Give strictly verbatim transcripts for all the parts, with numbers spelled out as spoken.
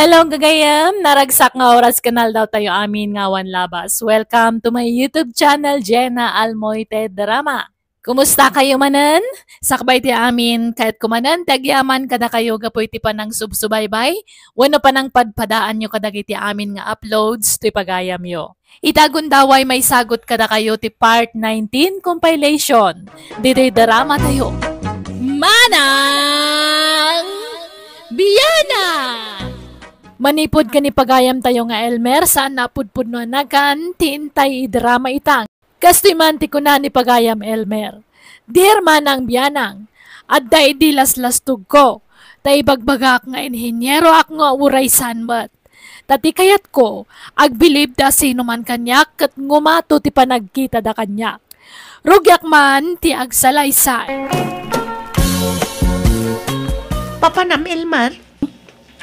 Hello, gagayem! Naragsak nga oras ken aldawtayo amin nga awan labas. Welcome to my YouTube channel, Jenna Almoite Drama. Kumusta kayo manen? Sakbay ti amin, kayatko manen ti agyaman kadakayo gapu iti panangsubsubaybay wenno panangpadpadaanyo kadagiti amin nga uploads toy pagayamyo. Ita gundaway maisagut kadakayo ti part nineteen compilation ditoy drama tayo. Manang Biana! Manipud ken ni pagayam tayo nga Elmer, saan na pudpudno a nagan ti intay idrama ita. Kastoy man ti kuna ni pagayam Elmer, "Dear Manang Bianang, adda idi laslastogko, ta ibagbagak nga inhinyero ak nga uray saan met. Ta ti kayatko, agbilib ta sino man kaniak ket ngumato ti panagkitada kaniak. Rugiak man ti agsalaysay." Papanam, Elmer?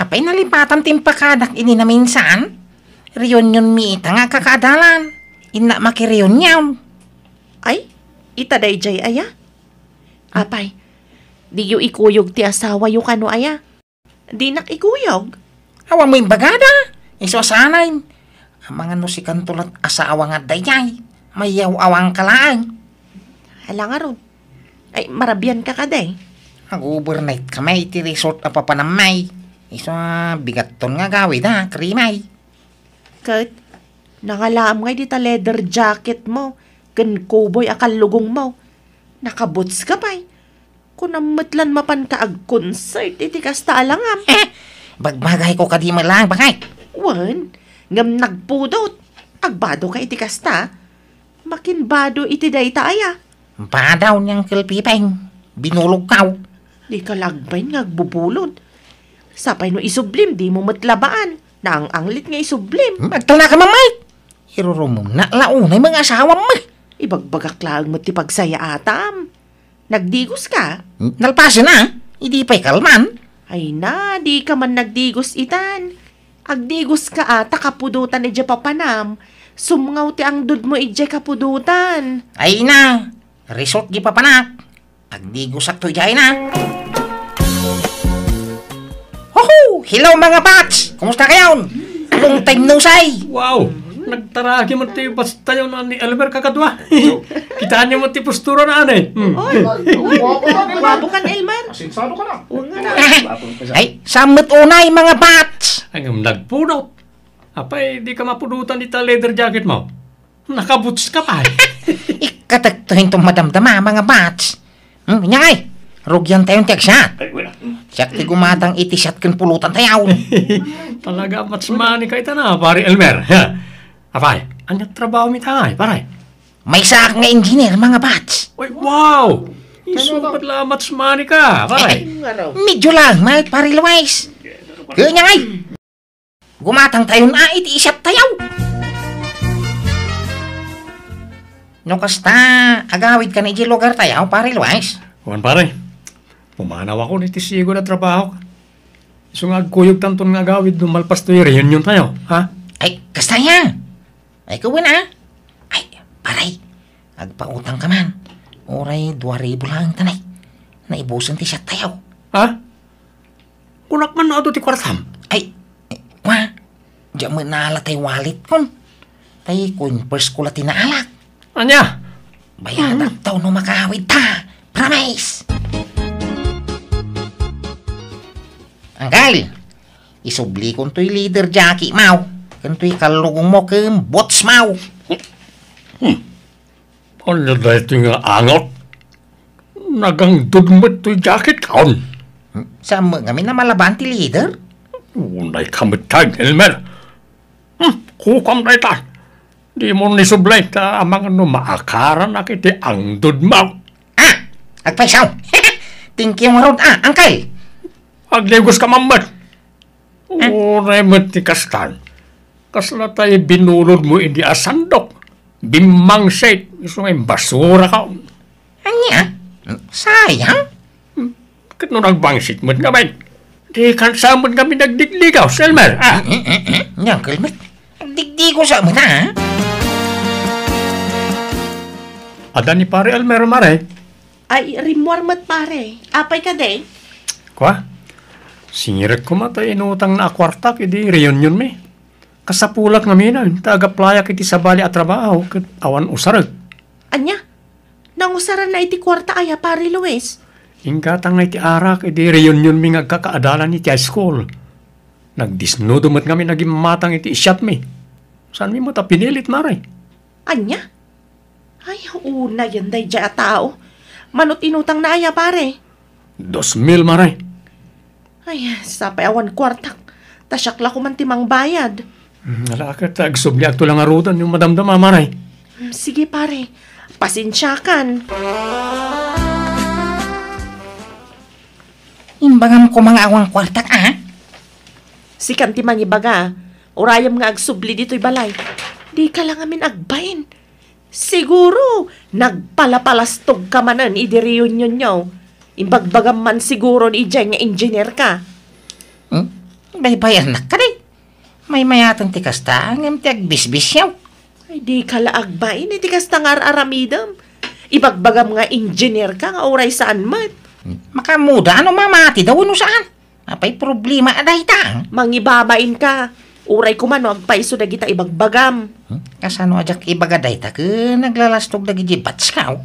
Apay nalipatan ti impakadak idi naminsan? Reunion mi ita nga agkakaadalan. Innak makireunion. Ay, ita daydiay aya? Apay, diyo ikuyog ti asawayo kano aya? Dinak ikuyog. Awan mo imbagada. Isu a sanay. Amangan no sikanto lat asawa nga daydiay. Mayaw-awang ka laeng. Hala ngarud. Ay, marabian ka kadi? Ag-overnight kami iti resort a papanamay. Isu a bigatton nga agawid a, krimay. Ket, nangalaam ngay dita leather jacket mo, ken cowboy a kallugong mo. Nakaboots ka pay. Kunam met lan mapan ka ag-concert iti kasta a langam. Bagbagayko kadi met laeng, bakay. Wen, ngem nagpudot. Agbado ka iti kasta. Makinbado iti dayta aya. Badaw ni Uncle Pipeng. Binulogkaw. Di ka lagbain nga agbubulod. Sapay no isublim, di mo met labaan. Naang-anglit nga isublim. Hmm, agtalna ka, Ma'am Mike. Irurumumna la unay mga asawam, ma. Ibagbagak laeng met ti pagsayaatam. Nagdigos ka? Nalpasen a, idi pay kalman. Ay na, di ka man nagdigos itan. Agdigos ka a, ta kapudotan idiay papanam. Sumngaw ti angdud mo idiay kapudotan. Ay na, resort di papanak. Agdigosak to idiay na. Hoho! Hello, mga bats! Kumusta kayon? Long time no say! Wow! Nagtaragi man ti bats tayo na ni Elmer kakadwa. Kitaan niyo man ti postura na, anay. Hmm. Oy, oy, gwapo kan Elmer. Asensado ka na. Huwag nga na. Ay, samot unay, mga bats! Ay, nagpudot. Apay, di ka mapudutan dita leather jacket mo. Nakaboots ka pay. Ikatekto hinto madamdama, mga bats. Hmm, inyangay, rugian tayon ti agsat. Ay, wala. Siak ti gumatang iti siat ken pulutan tayaw. Talaga, much money ka ita na, pare Elmer. Ha? Apay, anya trabaho mi tay, pare? Maysaak nga engineer, mga bats. Uy, wow! Isu met la much money ka, pare. Medyo lang, mga pare Luis. Kanya ngay. Gumatang tayon a iti isat tayaw. No kasta, agawid ka na iti lugar tayaw, pare Luis? Wan, pare. Pumanaw ako iti sigo na trabaho. Isu nga agkuyog tanton nga agawid no malpas to reunion tayo, ha? Ay, kasta ya. Ay, kawin, ah. Ay, paray, agpautang ka man. Uray dua ribu lang tanay. Naibusan ti siat tayaw. Ha? Kunak man no adu ti kuartam. Ay, wa, diak met naalak tay wallet kon. Tay coin purse ko la ti naalak. Ania? Bayadak taw no makaawid ta. Promise! Anggal, isubli kon toy leather jacket maw. Ken toy kallugong mo ken boots maw. Hmm. Ania daytoy nga angot? Nagangdud met toy jacket kaon. Saan met ngamin a malaban ti leather? Unay ka met, Elmer. Hmm, kukam dayta. Di mo ni sublay ta amangan no maakaranak iti angdud mo. Ah! Agpaysaw! Thank you ngarud, ah, uncle! Agdigos ka man met. Uray met ti kastan. Kasla tay binulod mo idi a sandok. Bimmangsit, isu nga imbasura ka. Ania? Sayang. Ket no nagbangsit met ngamin, di kan sa met ngamin nagdigdigaw, Elmer, ah. Ania, uncle met? Nagdigdigaw sa met, ah. Adda ni Pare Elmer, mare. Ay, rimmuar met, pare. Apay kadi? Kua? Singirek koma ta inutangna a kuartak idi reunionmi. Kasapulak ngamin ta agaplayak iti sabali a trabaho ket awan usarek. Ania? Nangusaranna iti kuarta aya, Pare Luis? Inggatangna iti arak idi reunionmi nga agkakaadalan iti high school. Nagdisnudo met ngamin a gimmatang iti siatmi. Saanmi met a pinilit, Mare. Ania? Ay, unayen daydiay a tao. Manut inutangna aya, Pare? Dos mil, Mare. Ay, sapay awan kuartak. Ta siak la koman ti mangbayad. Hmm, ala ket agsubliakto la ngaruden no madamdama, Mare. Hmm, sige, Pare. Pasensiakan. Imbagam koma nga awan kuartak, a? Sikan ti mangibaga. Urayem nga agsubli ditoy balay. Dika la ngamin agbain. Siguro, nagpalapalastogka manen idi reunionyo. Imbagbagam man siguro ni idiay nga engineerka. Hmm? Baybayanak kadi? Maymayaten ti kasta, ngem ti agbisbisiaw. Ay, dika la agbain iti kasta nga ar-aramidem. Ibagbagam nga engineerka nga uray saan met. Hmm? Makaammoda no mamati da wenno saan. Apay problema a dayta? Mangibabainka. Uray koma no agpayso dagita ibagbagam. Hmm? Kasano a diak ibaga dayta ken naglalastog dagiti batchko?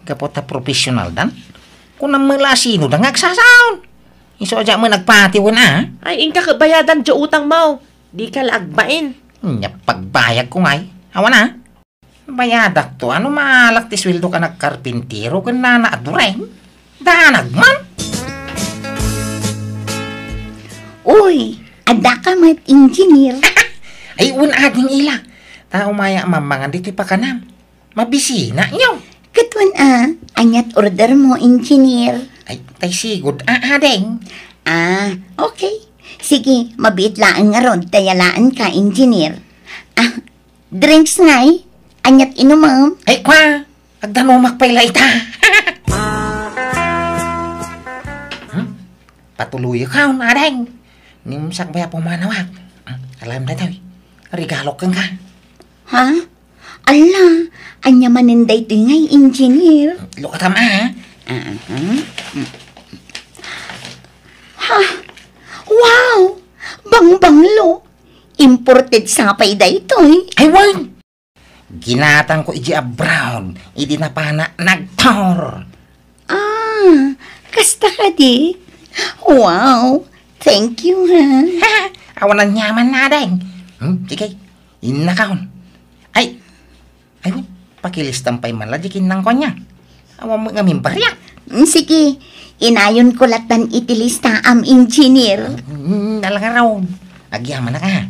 Gapu ta professionaldan? Kunam met la a sinoda nga agsasaon. Isu a diak met nagpati wen a. Ay, inka ket bayadan diay utangmo. Dika la agbain. Nia pagbayadko ngay. Awan a. Bayadakto, a no maalak ti sueldok a nagkarpintero ken nana a dureng? Danag man! Uy, addaka met, engineer. Ay, wen ading ila. Ta umay a mammangan ditoy pakanam. Mabisina, nyaw. Ket wen a, aniat ordermo, engineer? Ay, tay sigud a, ading. Ah, okay. Sige, mabiit laeng ngarud ta yalaenka, engineer. Ah, drinks ngay? Aniat inumem? Ay, kwa! Agdanumak pay la ita. Hmm? Patuloyek, ading. Ngem sakbay a pumanawak. Hmm, alam daytoy. Regalok kenka. Ha? Ala, ania manen daytoy ngay, engineer? Lukatam a. Ah, ah. Ha? Wow! Bangbanglo! Imported sa pay daytoy. Ay, wen! Ginatangko idiay abroad, idi napana nagtor. Ah, kasta kadi? Wow, thank you, ha. Awan aniaman, ading. Hmm, sige, innakon. Ay, ay, pakilistam pay man la diay kinnangko ania. Awan met ngamin bariak. Mm, sige, inayonko lattan iti listaam, engineer. Mm, ala ngarud. Agyamanak a.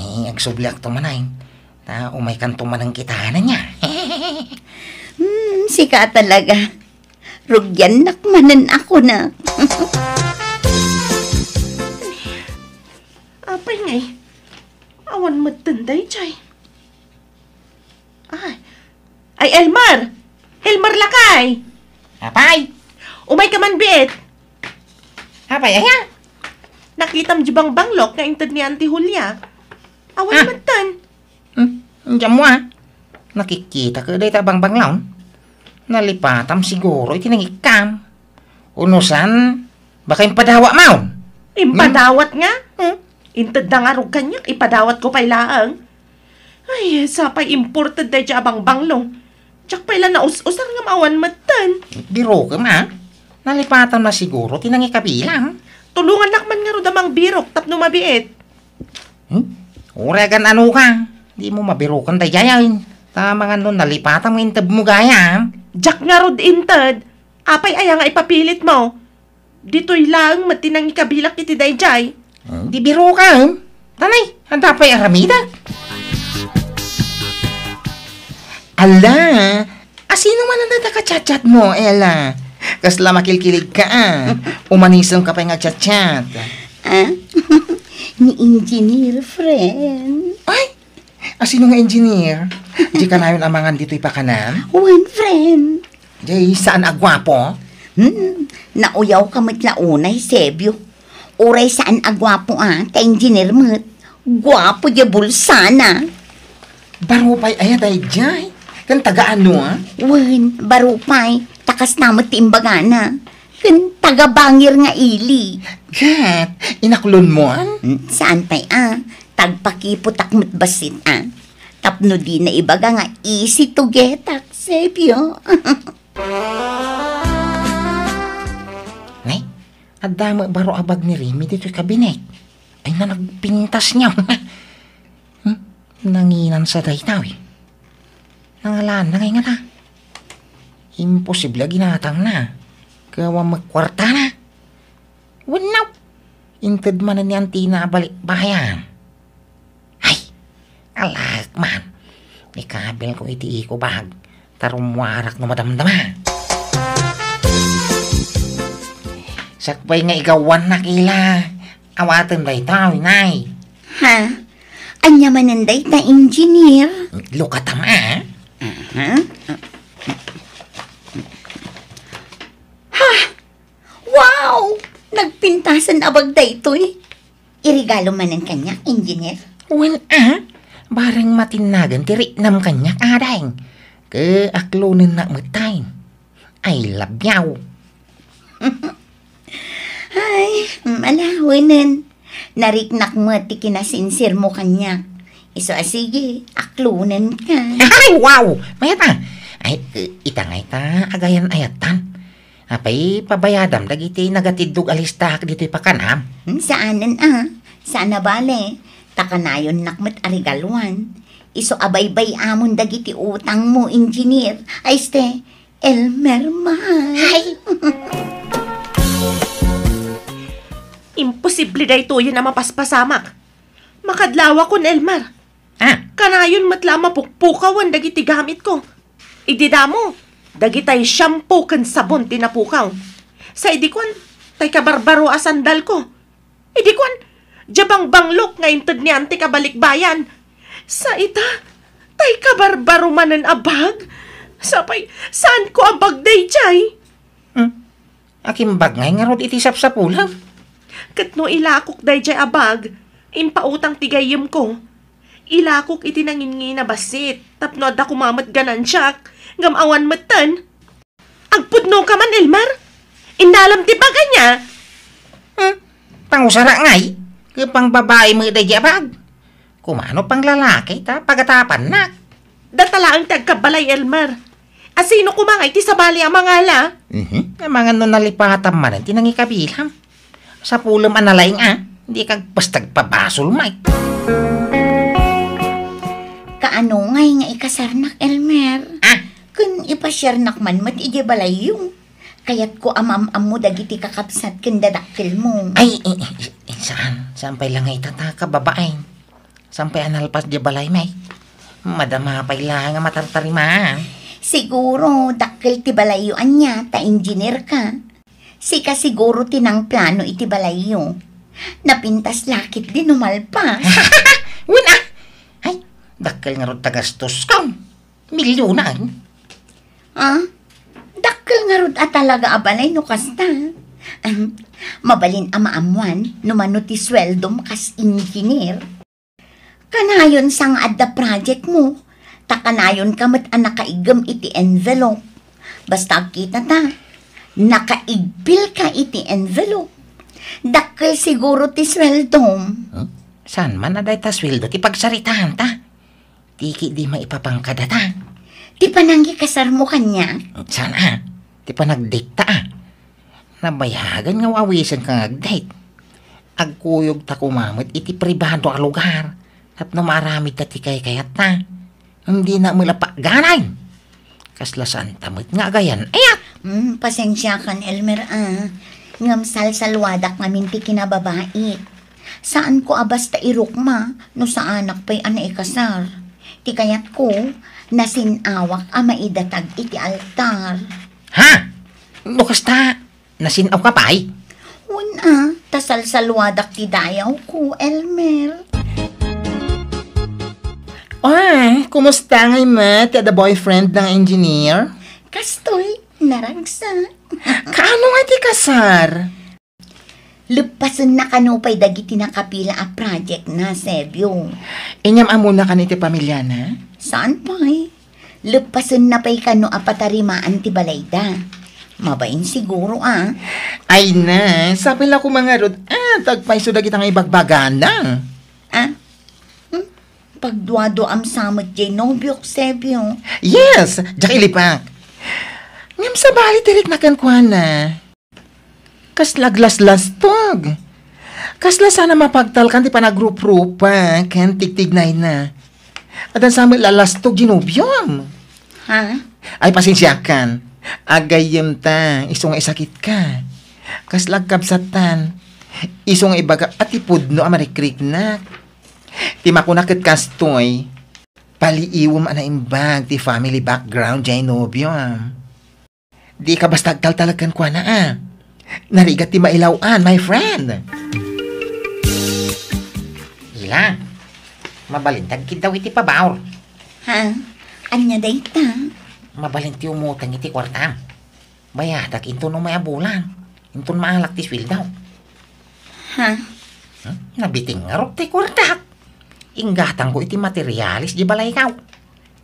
Ay, agsubliakto manen. Ta umaykanto manen kitaen ania. Hmm, sika talaga. Rugiannak manen a kunak. Apay ngay, awan metten daydiay. Ay, ay, Elmer! Elmer lakay! Apay? Umayka man biit. Apay, aya? Nakitam diay bangbanglok nga inted ni Auntie Julia? Awan metten. Hmm, diammo a. Nakikita ket dayta a bangbanglon. Nalipatam siguro iti nangikkam. Unusan, baka impadawatmo. Impadawat nga? Hmm? Intedda ngarud kaniak, ipadawatko pay laeng. Ay, sapay imported daydiay a bangbanglo. Diak pay la naus-usar ngem awan metten. Birokem a. Nalipatam na siguro ti nangikabilam. Tulongannak man ngarud a mangbirok tapno mabiit. Hmm? Uray agan-anoka, dimo mabiroken daydiay. Ta mangan no nalipatam nga intedmo gayam. Diak ngarud inted. Apay aya nga ipapilitmo? Ditoy laeng met ti nangikabilak iti daydiay. Hmm, di biroka, hmm? Tanay, adda pay aramidek. Ala, asino man dayta ka-chat-chatmo, Ella? Kasla makilkiligka, a. Umanisemka pay nga chat-chat. Ah? Ni engineer, friend. Ay, asino nga engineer? Di kanayon a mangan ditoy pakanam? Wen, friend. Di saan a guapo? Hmm, nauyawka met la unay, Sebio. Uray saan a guapo, a, ta engineer met. Guapo diay bulsana. Baro pay aya daydiay? Ken taga-ano, a? Wen, baro pay. Ta kasta met ti imbagana. Ken taga-Bangir nga ili. Ket, inaklonmon? Hmm, saan pay a? Tagpakiputak met bassit a. Tapno dina ibaga nga easy to get-ak, Sebio. Nay, adda met baro a bag ni Remy ditoy kabinet. Ay, na nagpintas niya. Hmm? Nanginan sa dayta, eh. Nangalaan na ngay ngata. Imposible a ginatangna. Kawa magkwartana. Wenno, inted manen ni Antina a balikbayan. Ay, alaek man. Ikabil ko iti eco bag. Ta rummuarak no madamdama. Sakbay nga igawannak ila. Awaten dayta, Nay. Ha? Ania manen dayta, engineer? Look at them, ah. Aha. Ha! Wow! Nagpintasan a bag daytoy. Iregalo manen kaniak, engineer? Wen, ah. Bareng matinnagen ti riknam kaniak, ading. Ket aklonennak met tay. I love you. Ay, malawenen. Nariknak met ti kinasinsirmo kaniak. Isu a sige, aklonenka. Ay, wow! Mayat a. Ay, ita ngay ta, agayan-ayatan. Apay, pabayadam dagiti nagatiddog a listaak ditoy pakanam? Hmm, saanen a. Saan a bale. Ta kanayonnak met a regaluan. Isu a baybay-amon dagiti utangmo, engineer. Ay, este, Elmer, mahal. Ay! Imposible daytoyen a mapaspasamak. Makadlawakon, Elmer. Ah? Kanayon met la a mapukpukawen dagiti gamitko. Idi damo, dagitay shampoo ken sabon ti napukaw. Sa idi kuan, tay kabarbaro a sandalko. Idi kuan, dia bangbanglok nga inted ni antik a balikbayan. Sa ita, tay kabarbaro manen a bag. Sapay, saanko a bag daydiay? Hmm? Akimbag ngay ngarud iti sapsapulem? Ket no ilakok daydiay a bag, impautang ti gayyemko. Ilakok iti nanginngi a bassit, tapno adda koma met ganansiak, ngem awan metten. Agpudnoka man, Elmer? Innalem ti bag ania? Hmm? Pangusara ngay? Ket pangbabai met daydiay a bag? Kumano panglalaki ta pagatapannak? Data laeng ti agkabbalay, Elmer. A sino koma ngay ti sabali a mangala? Mhm. Amangan no nalipatam manen ti nangikabilam. Sapulem a nalaing a, di kagpastag pabasol, Mike. Kaano ngay nga ikasarnak, Elmer? Ah? Ken ipasiarnak man met idiay balayyo. Kayatko a maam-ammo dagiti kakabsat ken dadakkelmo. Ay, i-, i-, i-, saan? Saan pay la nga ita ta, kababain? Saan pay a nalpas diay balay, Mike? Madama pay la nga matartarimaan. Siguro, dakkel ti balayyo ania, ta engineer ka. Sika siguro ti nangplano iti balayyo. Napintas la ketdi no malpas. Wen a! Ay, dakkel ngarud ta gastoskon. Milyonan. Ah? Dakkel ngarud a talaga a balay no kasta. Ahem. Mabalin a maammuan no mano ti sueldom kas engineer. Kanayon sa nga adda project mo, ta kanayon ka met a nakaiggem iti envelope. Basta agkita ta, nakaigpil ka iti envelope. Dakkel siguro ti sueldom. Huh? Saan man a dayta sueldo ti pagsaritaan ta? Ti ketdi maipapangkada ta. Ti panangikasarmo kaniak? Saan a? Ti panagdate ta a. Nabayagan nga awisenka nga agdate. Agkuyogta koma met iti pribado a lugar tapno maaramidta ti kaykayatna. Dina met la pagganay. Kasla saanta met nga agayan-ayat. Hmm, pasensiakan, Elmer, a. Ngem salsaluadak ngamin ti kinababait. Saanko a basta irukma no saanak pay a naikasar. Ti kayatko, nasin-awak a maidatag iti altar. Ha? No kasta, nasin-awka pay? Wen a, ta salsaluadak ti dayawko, Elmer. Ay, kumusta ngay met ti adda boyfriend nga engineer? Kastoy, naragsak. Kaano nga ti kasar? Leppasenna kano pay dagiti nakapila a project na, Sebio. Inyam ammona kano iti pamiliana? Saan pay? Leppasenna pay kano a patarimaan ti balayda. Mabain siguro, ah. Ay na, sapay la koma ngarud, ah, ta agpayso dagita nga ibagbagana. Ah? Hmm? Pagduaduam sa met jay nobiok, Sebio. Yes, diak ilibak. Ngem sabali ti rikna kenkuana. Kasla aglaslastog. Kasla sana mapagtalkan ti panagrup-rupa ken tigtignayna. Addan sa met lalastog jay nobiom. Ha? Ay, pasensiakan. Agayyem ta, isu nga isakitka. Kasla agkabsatan. Isu nga ibagak a ti pudno a marikriknak. Ti makuna ket kastoy, paliiwem a naimbag ti family background jay nobiom. Dika basta agtaltalek kenkuana, a. Narigat ti mailaw-an, my friend. Ila, mabalin ti agkiddaw iti pabaor. Ha? Ania dayta? Mabalin ti umutang iti kuartam. Bayadak inton umay a bulan. Inton maalak ti sueldo. Ha? Hmm? Nabiting ngarud ti kuartak. Inggatangko iti materialis di balaykaw.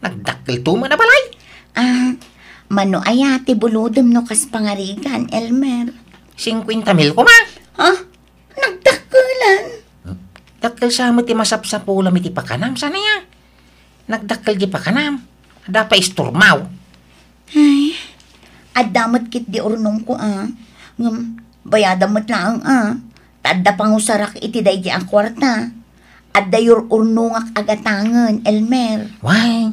Nagdakkelto met a balay. Ah, mano aya ti bulodem no kas pangarigan, Elmer? Singkuenta mil koma. Ha? Nagdakkelan? Hmm? Dakkel sa met ti masapsapulam iti pakanam, saan aya? Nagdakkel di pakanam. Adda pay istormaw. Ay, adda met ketdi urnongko, a. Ngem, bayadam met laeng, a. Ta adda pangusarak iti daydi a kuarta. Adda yur-urnongak a gatangen, Elmer. Why?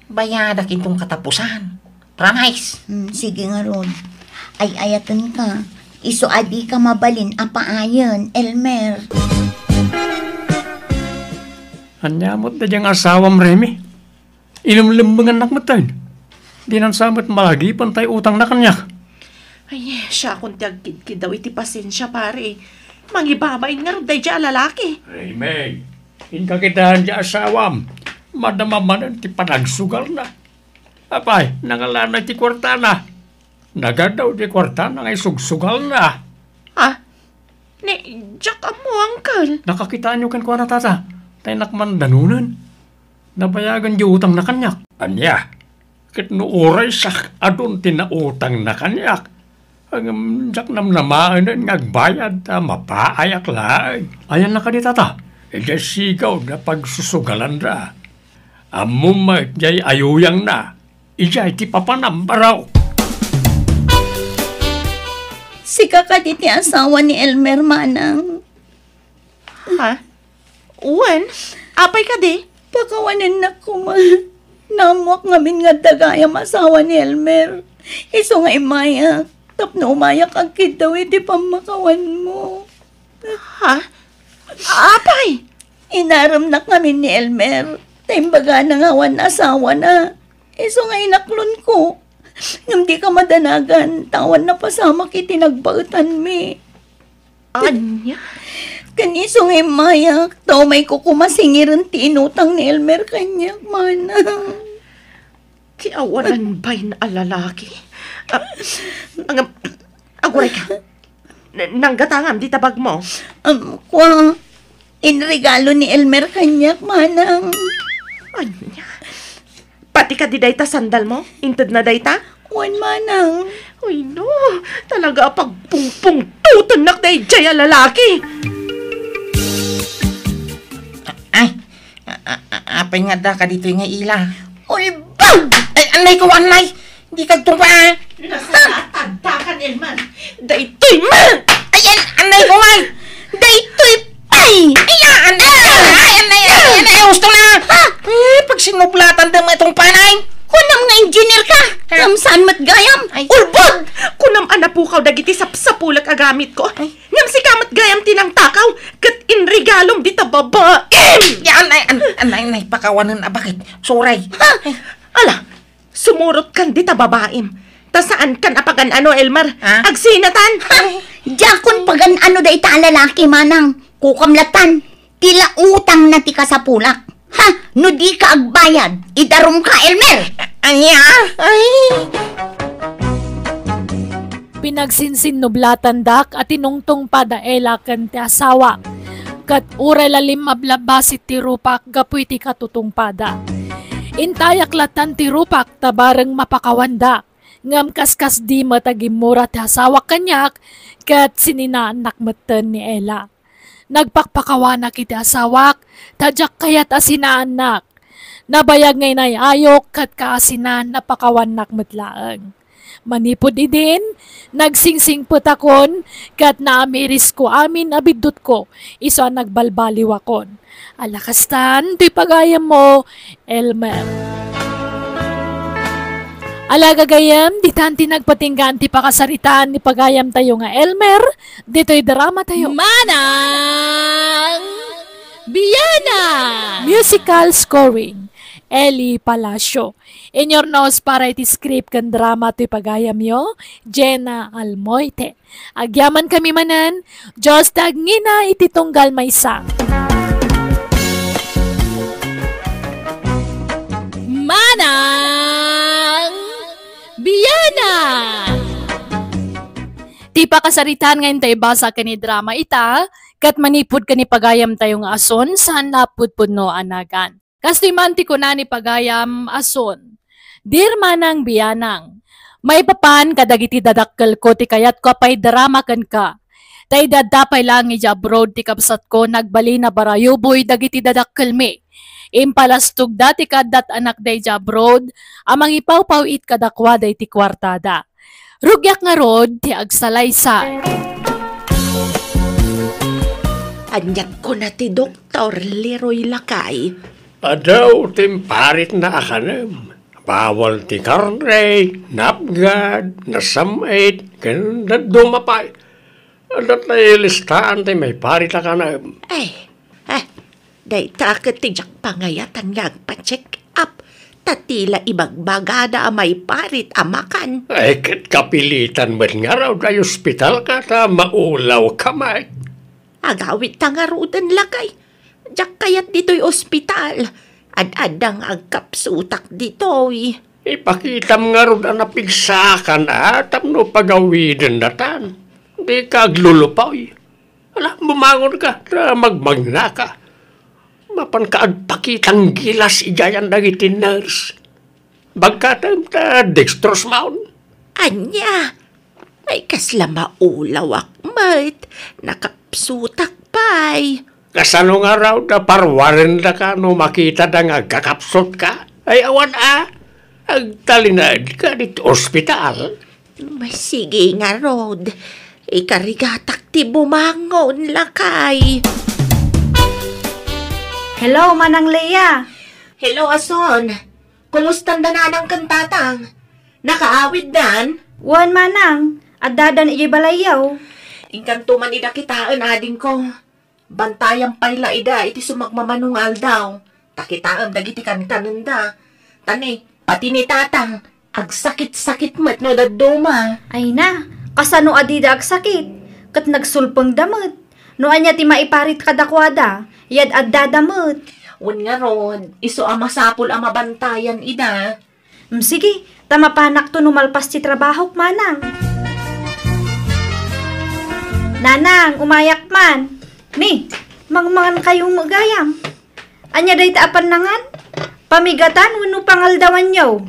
Bayadak inton katapusan. Promise. Hmm, sige ngarud. Ay-ayatenka. Isu a dika mabalin a paayen, Elmer. Ania met daydiay nga asawam, Remy? Ilemlemmengannak metten. Dinan sa met malagipen tay utangna kaniak. Ay, siakon ti agkidkiddaw iti pasensia, pare. Mangibabain ngarud daydiay a lalaki. Remy, inka kitaen ti asawam. Madama manen ti panagsugalna. Apay, nangalanay ti kuartana. Nagaddaw ti kuartana nga isugsugalna. Ha? Ni, diak ammo, uncle. Nakakitaenyo kenkuana, tata. Tay nakman danonen. Nabayagan di utangna kaniak. Ania? Ket no uray siak adun ti nautangna kaniak, ngem diak namnamaenen nga agbayad ta mapaayak laeng. Ayanna kadi, tata? Idiay sigaw nga pagsusugalanda. Ammom met diay ayuyangna. Idiay ti papanam, baro. Sika kadi ti asawa ni Elmer, manang? Ha? Wen? Apay kadi? Pakawanennak koma. Naammoak ngamin nga adda gayam asawa ni Elmer. Isu nga immayak tapno umayak agkiddaw iti pammakawanmo. Ha? Apay? Inaremnak ngamin ni Elmer. Ta imbagana nga awan asawana. Isu nga inaklonko. Ngem dika madanagan, ta awan napasamak iti nagbaetanmi. Ania? Ken isu nga immayak, ta umayko koma singiren ti inutang ni Elmer kaniak, manang. Ti awanan bain a lalaki? Ah, ang, aguray ka. N-, nanggatangam dita bagmo? Um, kua, inregalo ni Elmer kaniak, manang. Ania? Pati kadi dayta sandalmo? Intedna dayta? Wen, manang. Ay, no. Talaga a pagpungpungtotennak daydiay a lalaki. Ay, a-, a-, a-, apay nga adda kaditoy nga ila? Ulbag! Ay, anay ko, anay! Di kagtungpa, ah! Nasalatagtakan, Elmer. Daytoy man! Ay, ay, anay ko, ay! Daytoy pay! Ay, ah, anay, ay, anay, ay, anay, gusto na! Ha? Eh, pag sinublatan da mo itong panay! Kunam nga engineer ka! Ha? Ngem saan met gayam? Ay. Ulbod! Kunam a napukaw dagiti sapsapulek a gamit ko. Ay. Ngem sika met gayam ti nangtakaw, ket inregalom dita babaem! Yan, ay, an-, anay, anay, pakawanen a bakit? Suray. Ha? Ay. Ala, sumurot kan dita babaem. Ta saan kan a pagan-ano, Elmer? Ha? Agsinatan! Ha? Diakon pagan-ano dayta a lalaki, manang. Kukamlatan. Ti la utangna ti kasapulak. Ha? No dika agbayad, idarumka, Elmer! Ania? Ay! Pinagsinsinnublatandak a tinungtungpada Ela ken ti asawa. Ket uray la limmablabbasi ti rupak gapu iti katutungpada. Intayak latan ti rupak ta bareng mapakawandak. Ngem kaskasdi met a gimmura ti asawak kaniak, ket sininaannak metten ni Ella. Nagpakpakawanak iti asawak, ta diak kayat a sinaannak. Nabayag nga inay-ayok ket kaasinan a pakawannak met laeng. Manipud idin, nagsingsingpetakon ket naamirisko amin a biddutko isu a nagbalbaliwakon. Ala kastan, ti pagayammo, Elmer. Ala gagayam, ditan ti nagpatinggaan ti pakasaritaan ni pagayamtayo nga Elmer, ditoy dramatayo. Manang Biana! Musical scoring, Eli Palacio. Inyurnos para iti script ken drama toy pagayamyo, Jenna Almoite. Agyamankami manen, Dios ti agngina iti tunggal maysa. Manang Biana! Ti pakasaritaan nga inta ibasa ken idrama ita, ket manipud ken ni pagayamtayo nga Ason, saan a pudpudno a nagan. Kastoy man ti kuna ni pagayam Ason, Dear Manang Bianang, maipapan kadagiti dadakkelko ti kayatko a paidrama kenka. Ta idi adda pay laeng idiay abroad ti kabsatko, nagbalin a barayuboy dagiti dadakkelmi. Impalastogda ti kaaddat anakda idiay abroad a mangipawpaw-it kadakuada iti kuartada. Rugiak ngarud ti agsalaysay. Aniat kuna ti doktor, Leroy, lakay? Adu ti imparitna a kanem. Bawal ti karne, napgad, nasam-it, ken dadduma pay. Adda ti listaan ti maiparit a kanem. Ay, ah, dayta ket ti diak pangayatan nga agpa-check up. Ta ti la ibagbagada a maiparit a makan. Ay, ket kapilitan met ngarud a ospitalka ta maulawka met. Agawidta ngaruden, lakay. Diak kayat ditoy ospital. Ad-adda nga agkapsutak ditoy. Ipakitam ngarud a napigsaakan a tapno pagawidendatan. Dika aglulupoy. Ala, bumangonka, ta magmagnaka. Mapanka agpakitang gilas idiayan dagiti nurse. Bagkatem ta dextrose maon. Ania? Ay, kasla maulawak met. Nakapsutak pay. Kasano ngarud a parwarendaka no makitada nga agkakapsutka? Ay, awan a. Agtalinaedka ditoy ospital. Masigi ngarud. Ikarigatak ti bumangon, lakay. Hello, Manang Lea. Hello, Ason. Kumustanda nanang ken tatang? Nakaawiddan? Wen, Manang. Addadan idiay balayyo. Inkanto man ida kitaen, adingko. Bantayam pay la ida iti sumagmamano nga aldaw. Ta kitaem dagiti kankanenda. Ta ni, pati ni tatang, agsakit-sakit met no dadduma. Ay na, kasano a dida agsakit? Ket nagsulpengda met. No ania ti maiparit kadakuada, yad-addada met. Wen ngarud, isu a masapul a mabantayan ida. Mm, sige, ta mapanakto no malpas ti trabahok, Manang. Nanang, umayak man. Ni, mangmangan kayo met gayam. Ania dayta a pannangan? Pamigatan wenno pangaldawanyo?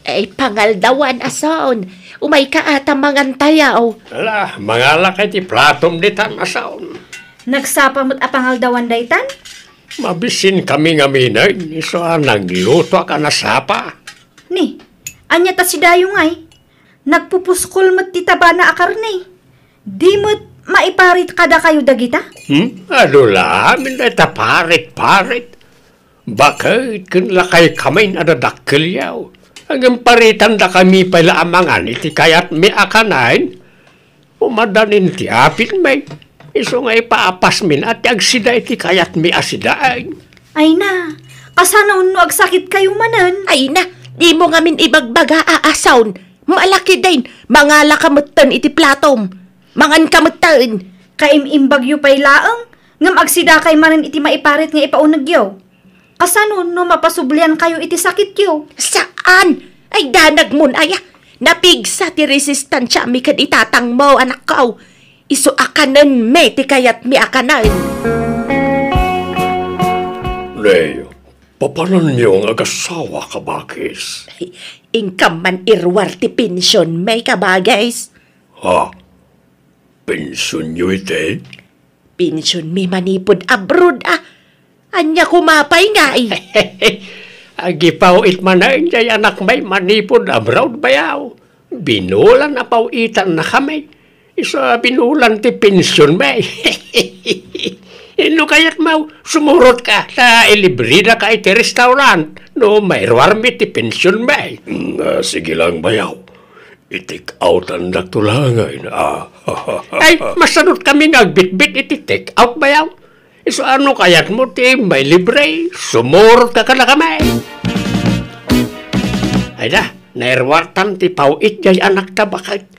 Ay, pangaldawan, Ason. Umayka a ta mangantayo. Ala, mangalaka iti platom ditan, Ason. Nagsapa met a pangaldawan daytan? Mabisinkami ngamin, isu a naglutoak a nasapa. Ni, ania ta si Dayo ngay? Nagpupuskol met ti tabana a karne. Di met maiparit kadakayo dagita? Hmm? Adu la amin dayta parit-parit. Baket ken lakay kamin a dadakkelyo. Ngem paritandakami pay la a mangan iti kayatmi a kanen. Umadanin ti apitmi. Isu nga ipaapasmin a ti agsida iti kayatmi a sidaen. Ay na, kasano no agsakitkayo manen? Ay na, dimo ngamin ibagbaga a Ason. Malakiden, mangalaka metten iti platom. Manganka metten. Kaim-imbagyo pay laeng, ngem agsidakay manen iti maiparit nga ipaunegyo. Kasano no mapasubliankayo iti sakityo? Saan! Ay, danagmon aya! Napigsa ti resistansiami ken itatangmo, anakko. Isu a kanenmi ti kayatmi a kanen. Nay, papananyo nga agassawa, kabakis? Ay, Inkam man iruar ti pensionmi, kabagis. Ha? Pensionyo iti? Pensionmi manipud abroad, a. Ania koma pay ngay? Agipaw-it manen jay anakmi manipud abroad, bayaw. Binulan a paw-itannakami. Isu a binulan ti pensionmi. No kayatmo, sumurotka ta ilibredaka iti restaurant no mairuarmi ti pensionmi. Mm, ah, sige lang, bayaw. I-take outandakto laengen, a. Ay, masanotkami nga agbitbit iti take out, bayaw. Isu a no kayatmo ti mailibre, sumurotka kadakami. Ay da, nairuartan ti paw-it jay anakta baket.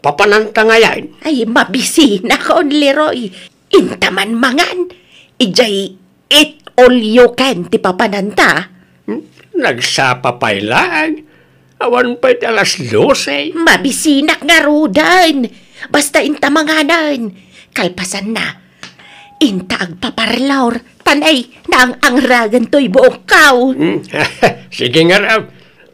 Papananta ngayen? Ay, mabisinakon, Leroy. Inta man mangan. Ijay eat all you can ti papananta. Hmm? Nagsapa pay laeng. Awan pay ti alas dose. Mabisinak ngaruden. Basta inta manganen. Kalpasanna, inta agpaparlor. Tan ay, naang-angragan toy buokkaw. Hmm? Sige ngarud.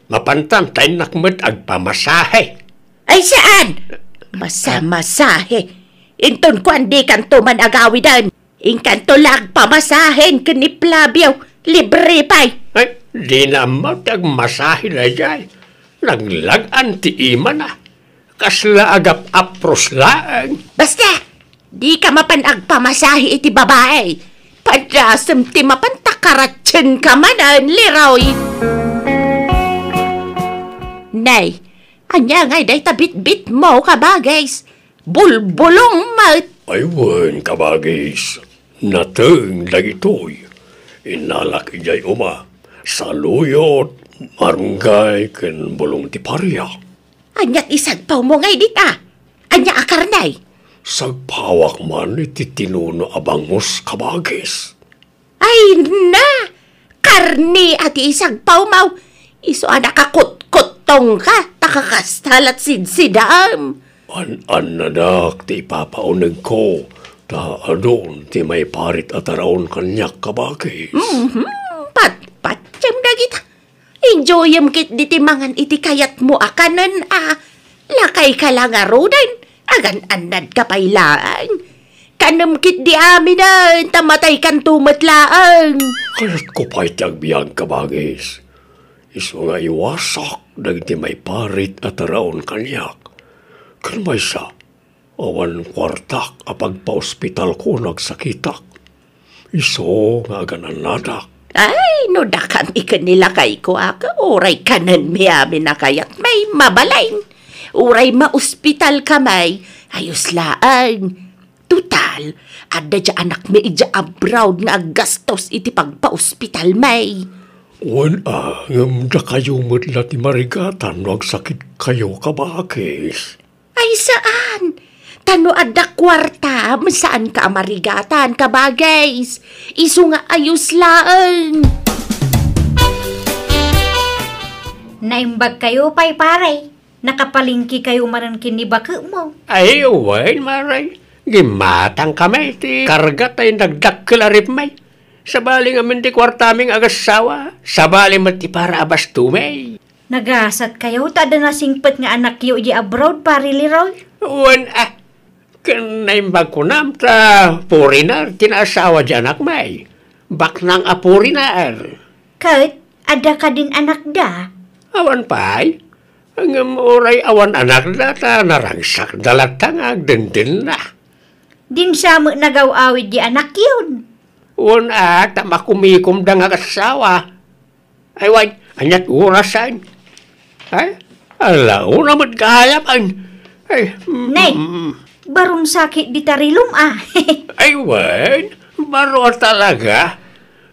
Mapantan ta innak met agpamasahe. Ay, saan? Masamasahe. Inton kuan, dikanto man agawiden. Inkanto la agpamasahen ken ni Flavio. Libre pay. Ay, dina ammo ti agmasahe daydiay. Naglag-an ti imana. Kasla agap-apros laeng. Basta, dika mapan agpamasahe iti babae. Padasem ti mapan ta karatsienka manen, Leroy. Nay, ania ngay dayta bitbitmo, kabagis? Bulbulong met. Ay wen, kabagis. Nateng dagitoy. Innalak idiay uma. Saluyot, marunggay, ken bulong ti paria. Ania ti sagpawmo ngay dita? Ania a karne? Sagpawak man iti tinuno a bangus, kabagis. Ay na! Karne a ti isagpawmo! Isu a nakakutkuttongka, ta kakasta la't sidsidaam. An-annadak ti ipapaunegko, ta adun ti maiparit a taraon kaniak, kabagis. Mhm, patpatiem dagita. Enjoyem ketdi ti mangan iti kayatmo a kanen a. Lakayka la ngaruden, agan-annadka pay laeng. Kanem ketdi aminen, ta mataykanto met laeng. Kayatko pay ti agbiag, kabagis. Isu nga iwasak dagiti maiparit a taraon kaniak. Ken maysa, awan kuartak a pagpaospitalko no agsakitak. Isu nga agan-annadak. Ay, no dakami ken ni lakayko a, uray kanenmi amin a kayatmi, mabalin. Uray maospitalkami, ayos laeng. Total, adda diay anakmi idiay abroad nga aggastos iti pagpaospitalmi. Wen a, ngem dakayo met la ti marigatan no agsakitkayo, kabagis. Ay, saan! Ta no adda kuartam, saanka a marigatan, kabagis. Isu nga ayos laeng. Naimbagkayo pay, pare. Nakapalengkekayo manen ken ni baketmo. Ay, wen, mare. Gimmatangkami ti karga ta inagdakkel a ripmi. Sabali ngamin ti kuartami nga agassawa. Sabali met ti para a bastomi. Nagasatkayo ta adda nasingpet nga anakyo idiay abroad, Pare Leroy? Wen a, ken naimbag kunam ta foreigner ti naasawa diay anakmi. Baknang a foreigner. Ket adda kadin anakda? Awan pay. Ngem uray awan anakda ta naragsakda latta nga agdendenna. Dinsa met nagaw-awid diay anakyon? Wen a, ta makumikomda nga agassawa. Ay, wen, ania't orasen? Ay, ala, una met gayam, ay, ay, mm, Nay, mm. Baron sakit dita rilum, a. Ay, wen, baro a talaga.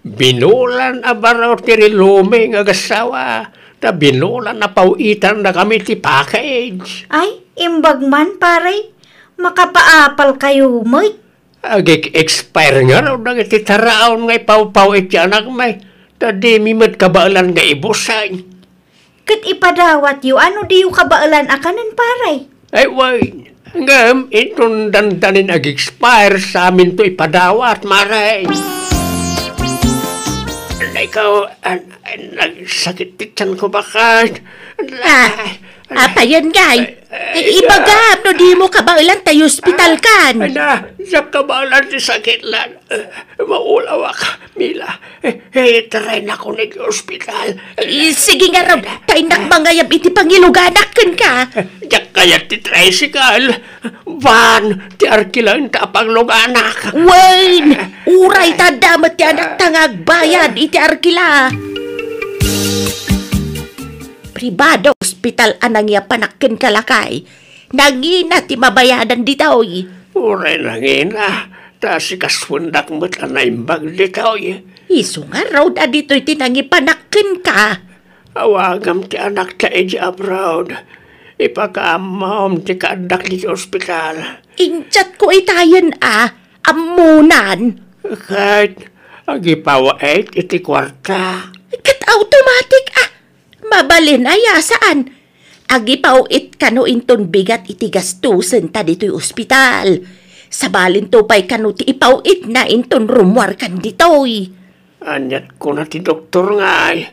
Binulan a baro ti rilumi nga agassawa, ta binulan a paw-itannakami ti package. Ay, imbag man, pare. Makapaapalkayo met. Agik-expire ngarud dagiti taraon nga ipawpaw iti anakmi, ta dimi met kabaelan nga ibusen. Ket ipadawatyo a no diyo kabaelan a kanen, pare. Ay, wen. Ngem, inton dandanin ag-expire, saminto ipadawat, mare. Ikaw, an-, an-, nagsakit ti tiyanko baket. Ah, ay, apayen ngay? Ay, ay, ibagam no dimo kabaelan ta ospital kan. Ay, na, diak kabaelan ti sakit lan. Eh, maulawak, Mila. Eh, eh, taraynakon iti ospital. Eh, sige ngarud, ta innak mangayab iti pangiluganak kenka. Diak kayat ti tricycle. Van ti arkilaen ta a pangluganak. Wen, uray ta adda met ti anakta nga agbayad iti arkila. Pribado ospital a nangiapanak kenka, lakay. Nangina ti mabayadan ditoy. Uray nangina, ta sikasuendak met a naimbag ditoy. Isu ngarud a ditoy ti nangipanak kenka. Awagam ti anakta idiay abroad. Ipakaammom ti kaaddak idiay ospital. Injatko itayen a, ammonan. Ket agipaw it iti kuarta. Ket automatic a. Mabalin aya, saan? Agipaw it kano inton bigat iti gastusen ta ditoy ospital. Sabalinto pay kano ti ipaw itna inton rummuarkan ditoy. Aniat kuna ti doktor ngay,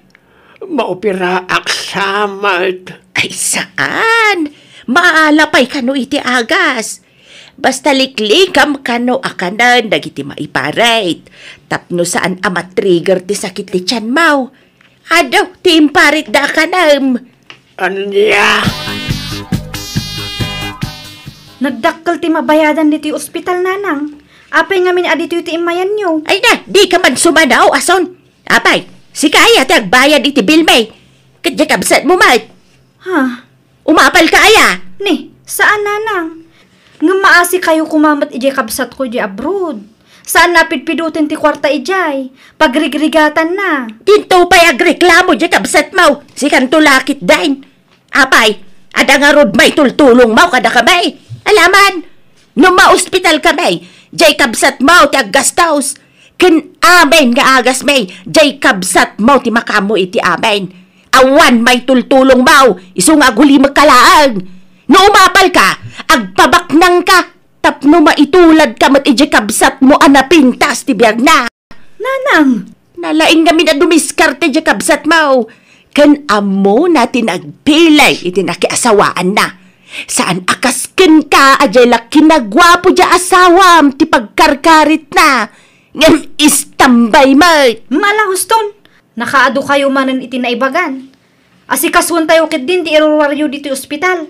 maoperaak sa met. Ay, saan? Maala pay kano iti agas. Basta liklikam kano a kanen dagiti maiparit. Tapno saan a matrigger ti sakit ti tiyanmo. Adu, ti imparitda a kanem. Ania? Nagdakkel ti mabayadan ditoy ospital, Nanang. Apay ngamin a ditoy ti immayanyo? Ay na, dika man sumanaw, ason. Apay, sika aya ti agbayad iti bilmi. Ket diay kabsatmo met. Ha? Umapalka aya? Ni, saan, Nanang. Ngem maasikayo koma met idiay kabsatko idiay abroad. Saan a pidpiduten ti kuarta idiay. Pagrigrigatan na. Dinto pay agreklamo diay kabsatmo. Sikanto la ketdin. Apay, adda ngarud maitultulongmo kadakami? Alaman, no maospital kami, diay kabsatmo ti aggastos. Ken amin nga agasmi, diay kabsatmo ti makaammo iti amin. Awan maitultulongmo, isu nga agulimek ka laeng. No umapalka, agpabaknangka, tapno maituladka met idiay kabsatmo a napintas ti biagna. Nanang! Nalaing ngamin a dumiskarte diay kabsatmo. Ken ammona ti nagpilay iti nakiasawaanna. Saan a kas kenka a diay la kinaguapo diay asawam ti pagkarkaritna. Ngem istambay met. Mala, Huston, nakaadu kayo manen iti naibagan. Asikasuentayo ketdin ti iruruaryo ditoy ospital.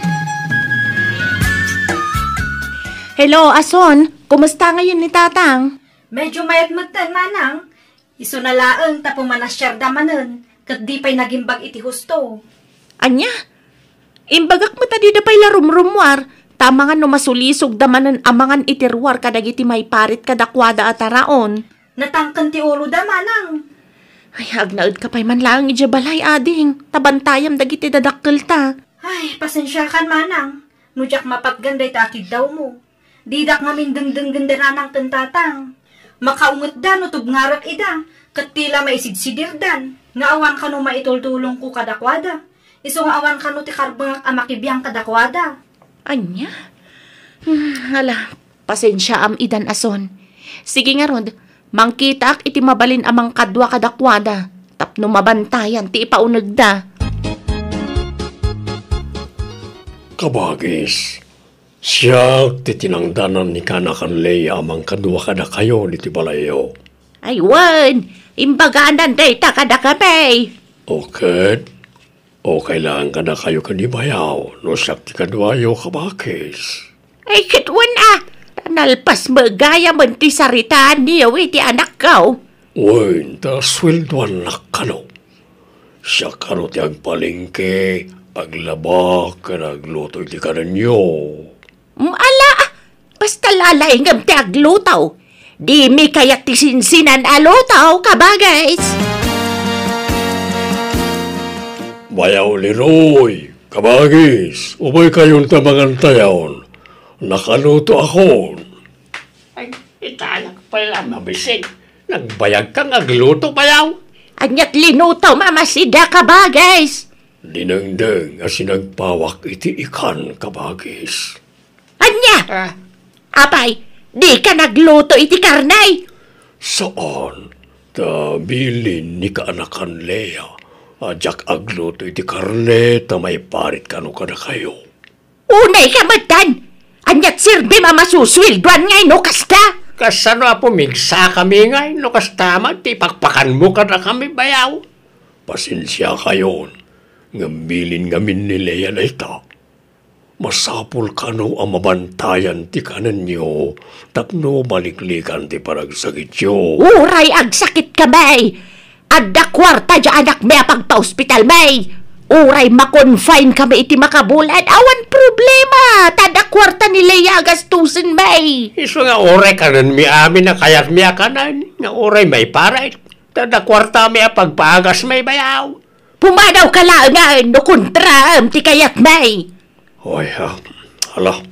Hello, Ason. Kumusta ngayon ni Tatang? Medyo mayat metten, Manang. Isuna laeng ta pumanasiarda manen, ket di pay nagimbag iti husto. Ania? Imbagak met a dida pay la rumrummuar, ta amangan no masulisogda manen amangan iti ruar kadagiti maiparit kadakuada a taraon. Natangken ti uloda, Manang. Ay, agnaedka pay man laeng idiay balay, ading, ta bantayam dagiti dadakkelta. Ay, pasensiakan, Manang, no diak mapatgan dayta a kiddawmo. Didak ngamin dengdenggen da Nanang ken Tatang. Makaungetda no tubngarek ida, ket ti la maisidsidirdan, nga awan kano maitultulongko kadakuada. Isu nga awan kano ti karbengak a makibiang kadakuada. Ania? Hmm, ala, pasensiaam idan, Ason. Sige ngarud, mangkitaak iti mabalin a mangkadua kadakuada, tapno mabantayan ti ipaunegda. Kabagis, siak ti tinangdanan ni Kana ken Lea a mangkadua kadakayo ditoy balayyo. Ay wen, imbaganan dayta kadakami. O ket, okay laeng kadakayo ken ni bayaw no siak ti kaduayo, kabagis. Ay ket wen a, nalpas met gayam ti saritaanyo iti anakko. Wen, ta sueldoannak kano. Siak kano ti agpalengke, aglaba, ken agluto iti kanenyo. Mm, ala, basta lalaingem ti agluto. Dimi kayat ti sinsinan a luto, kabagis. Bayaw Leroy, kabagis, ubay kayon ta mangantayon. Nakaluto akon. Ay, itayak pala, mabisig. Nagbayag kang agluto, bayaw. Aniat linuto, mamasida, kabagis. Dinengdeng a sinagpawak iti ikan, kabagis. Ania? Ah. Apay, dika nagluto iti karne? Saan. Ta bilin ni kaanakan Lea a diak agluto iti karne ta maiparit kano kadakayo. Unay ka metten! Ania ti serbim a masusueldoan ngay no kasta? Kasano a pumigsakami ngay no kasta met ti ipakpakanmo kadakami, bayaw? Pasensiakayon, ngem bilin ngamin ni Lea dayta. Masapul kano a mabantayan ti kanenyo tapno maliklikan ti panagsakityo. Uray agsakit kami, adda kuarta diay anakmi a pagpaospitalmi. Uray makonfine kami iti makabulad, awan problema, ta adda kuarta ni Lea a gastusenmi. Isu nga uray kanenmi amin a kayatmi a kanen, nga uray maiparit, ta adda kuartami a pagpaagasmi, bayaw. Pumadawka laengen no kontraem ti kayatmi. Ay, ah, ala,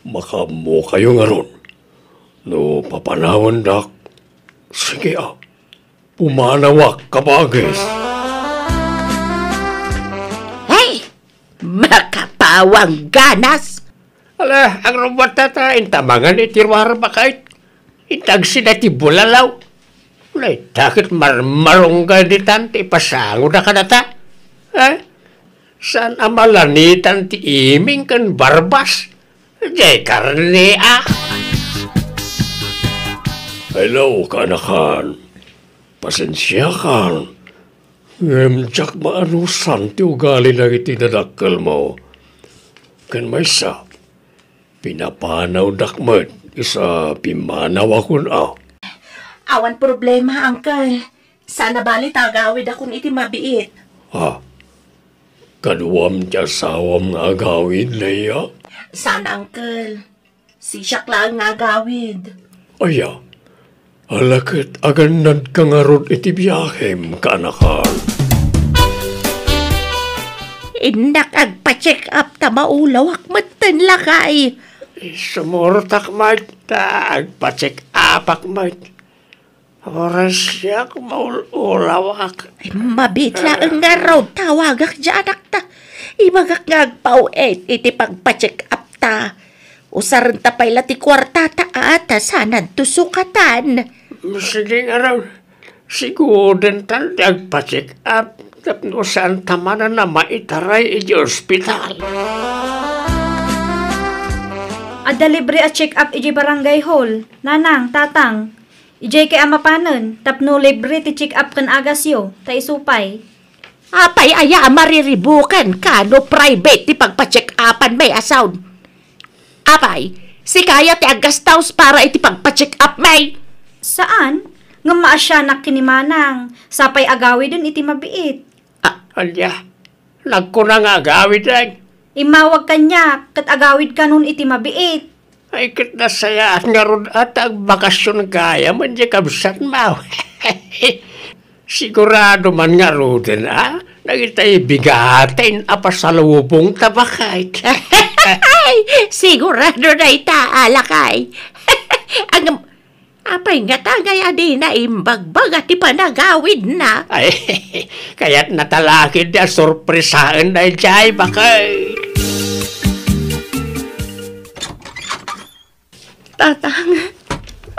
makaammokayo ngarud. No papanawandak, sige, ah, pumanawak, kabagis. Hey! Makapawang ganas! Ala, agrubbat ta, intamangan iti ruarba kayat. Intagsida ti bulalaw. Naitakit marmarungga ditan ti ipasangoda kadata. Eh? Saan a malanitan ti iming ken barbas? Jay karne, ah. Hello, kaanakan. Pasensiakan. Ngem diak maanusan ti ugali dagiti dadakkelmo. Ken maysa, pinapanawdak met, isu a pimmanawakon a. Awan problema, Uncle. Saan a bali ta agawidakon iti mabiit. Ah, kaduam ti asawam nga agawid, Lea? Saan, Uncle. Sisiak laeng nga agawid. Aya, ala ket agannadka ngarud iti biahem, kaanakan. Innak agpa-check up ta maulawak metten, lakay. Sumurtak met ta agpa-check upak met. Uray siak maul-ulawak. Ay, mabiit laeng ngarud, tawagak diay anakta. Ibagak nga agpaw-et iti pagpa-check up ta. Usarenta pay la ti kuartata a ta saananto sukatan. Sige ngarud, sigudentan ti agpa-check up tapno saanta manen a maitaray iti ospital. Adda libre a check up iti barangay hall, nanang, tatang. Idiay kay a mapanen, tapno libre ti check-up ken agasyo, ta isu pay. Apay aya a mariribuken ka no private ti pagpa-check-upan, may asaw? Apay, sika aya ti aggastaus para iti pagpa-check-up, may? Saan, ngem maasianak ken ni Manang, sapay agawiden iti mabiit. Ah, ania? Nagkuna nga agawiden. Immawag kaniak, ket agawidkanon iti mabiit. Ay, ket nasayaat ngarud a ta agbakasyon gayam iti kabsatmo. Sigurado man ngaruden a dagiti bigaten a pasalubongta, baket. Sigurado dayta, lakay. Ang Apay ngata ngay a dina imbagbaga ti panagawidna? Ay, kayatna ta la ketdi a sorpresaen daydiay, baket. Tatang,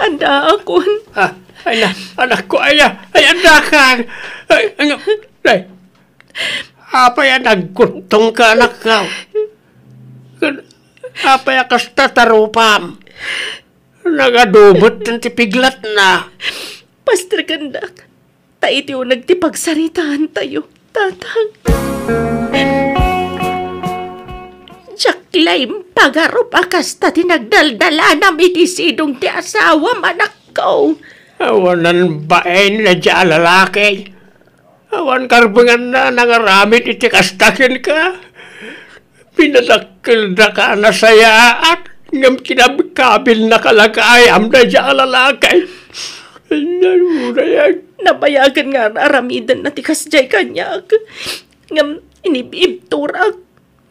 addaakon. Ah, ay na, anakko, ay, ay, addakan. Ay, ano, ay, apay a nagkuttongka, anakko? Apay a kasta ti rupam? Nagadu met ti piglatna. Pastekendak, ta iti uneg ti pagsaritaantayo, Tatang. Diak la impagarup a kasta ti nagdaldalanam iti sidong ti asawam, anakko. Awanan bain daydiay a lalaki. Awan karbenganna a nangaramid iti kasta kenka. Pinadakkeldaka a nasayaat, ngem kinabkabilnaka la gayam daydiay a lalaki. Nabayagen nga ar-aramidenna ti kasdiay kaniak, ngem inib-ibturak.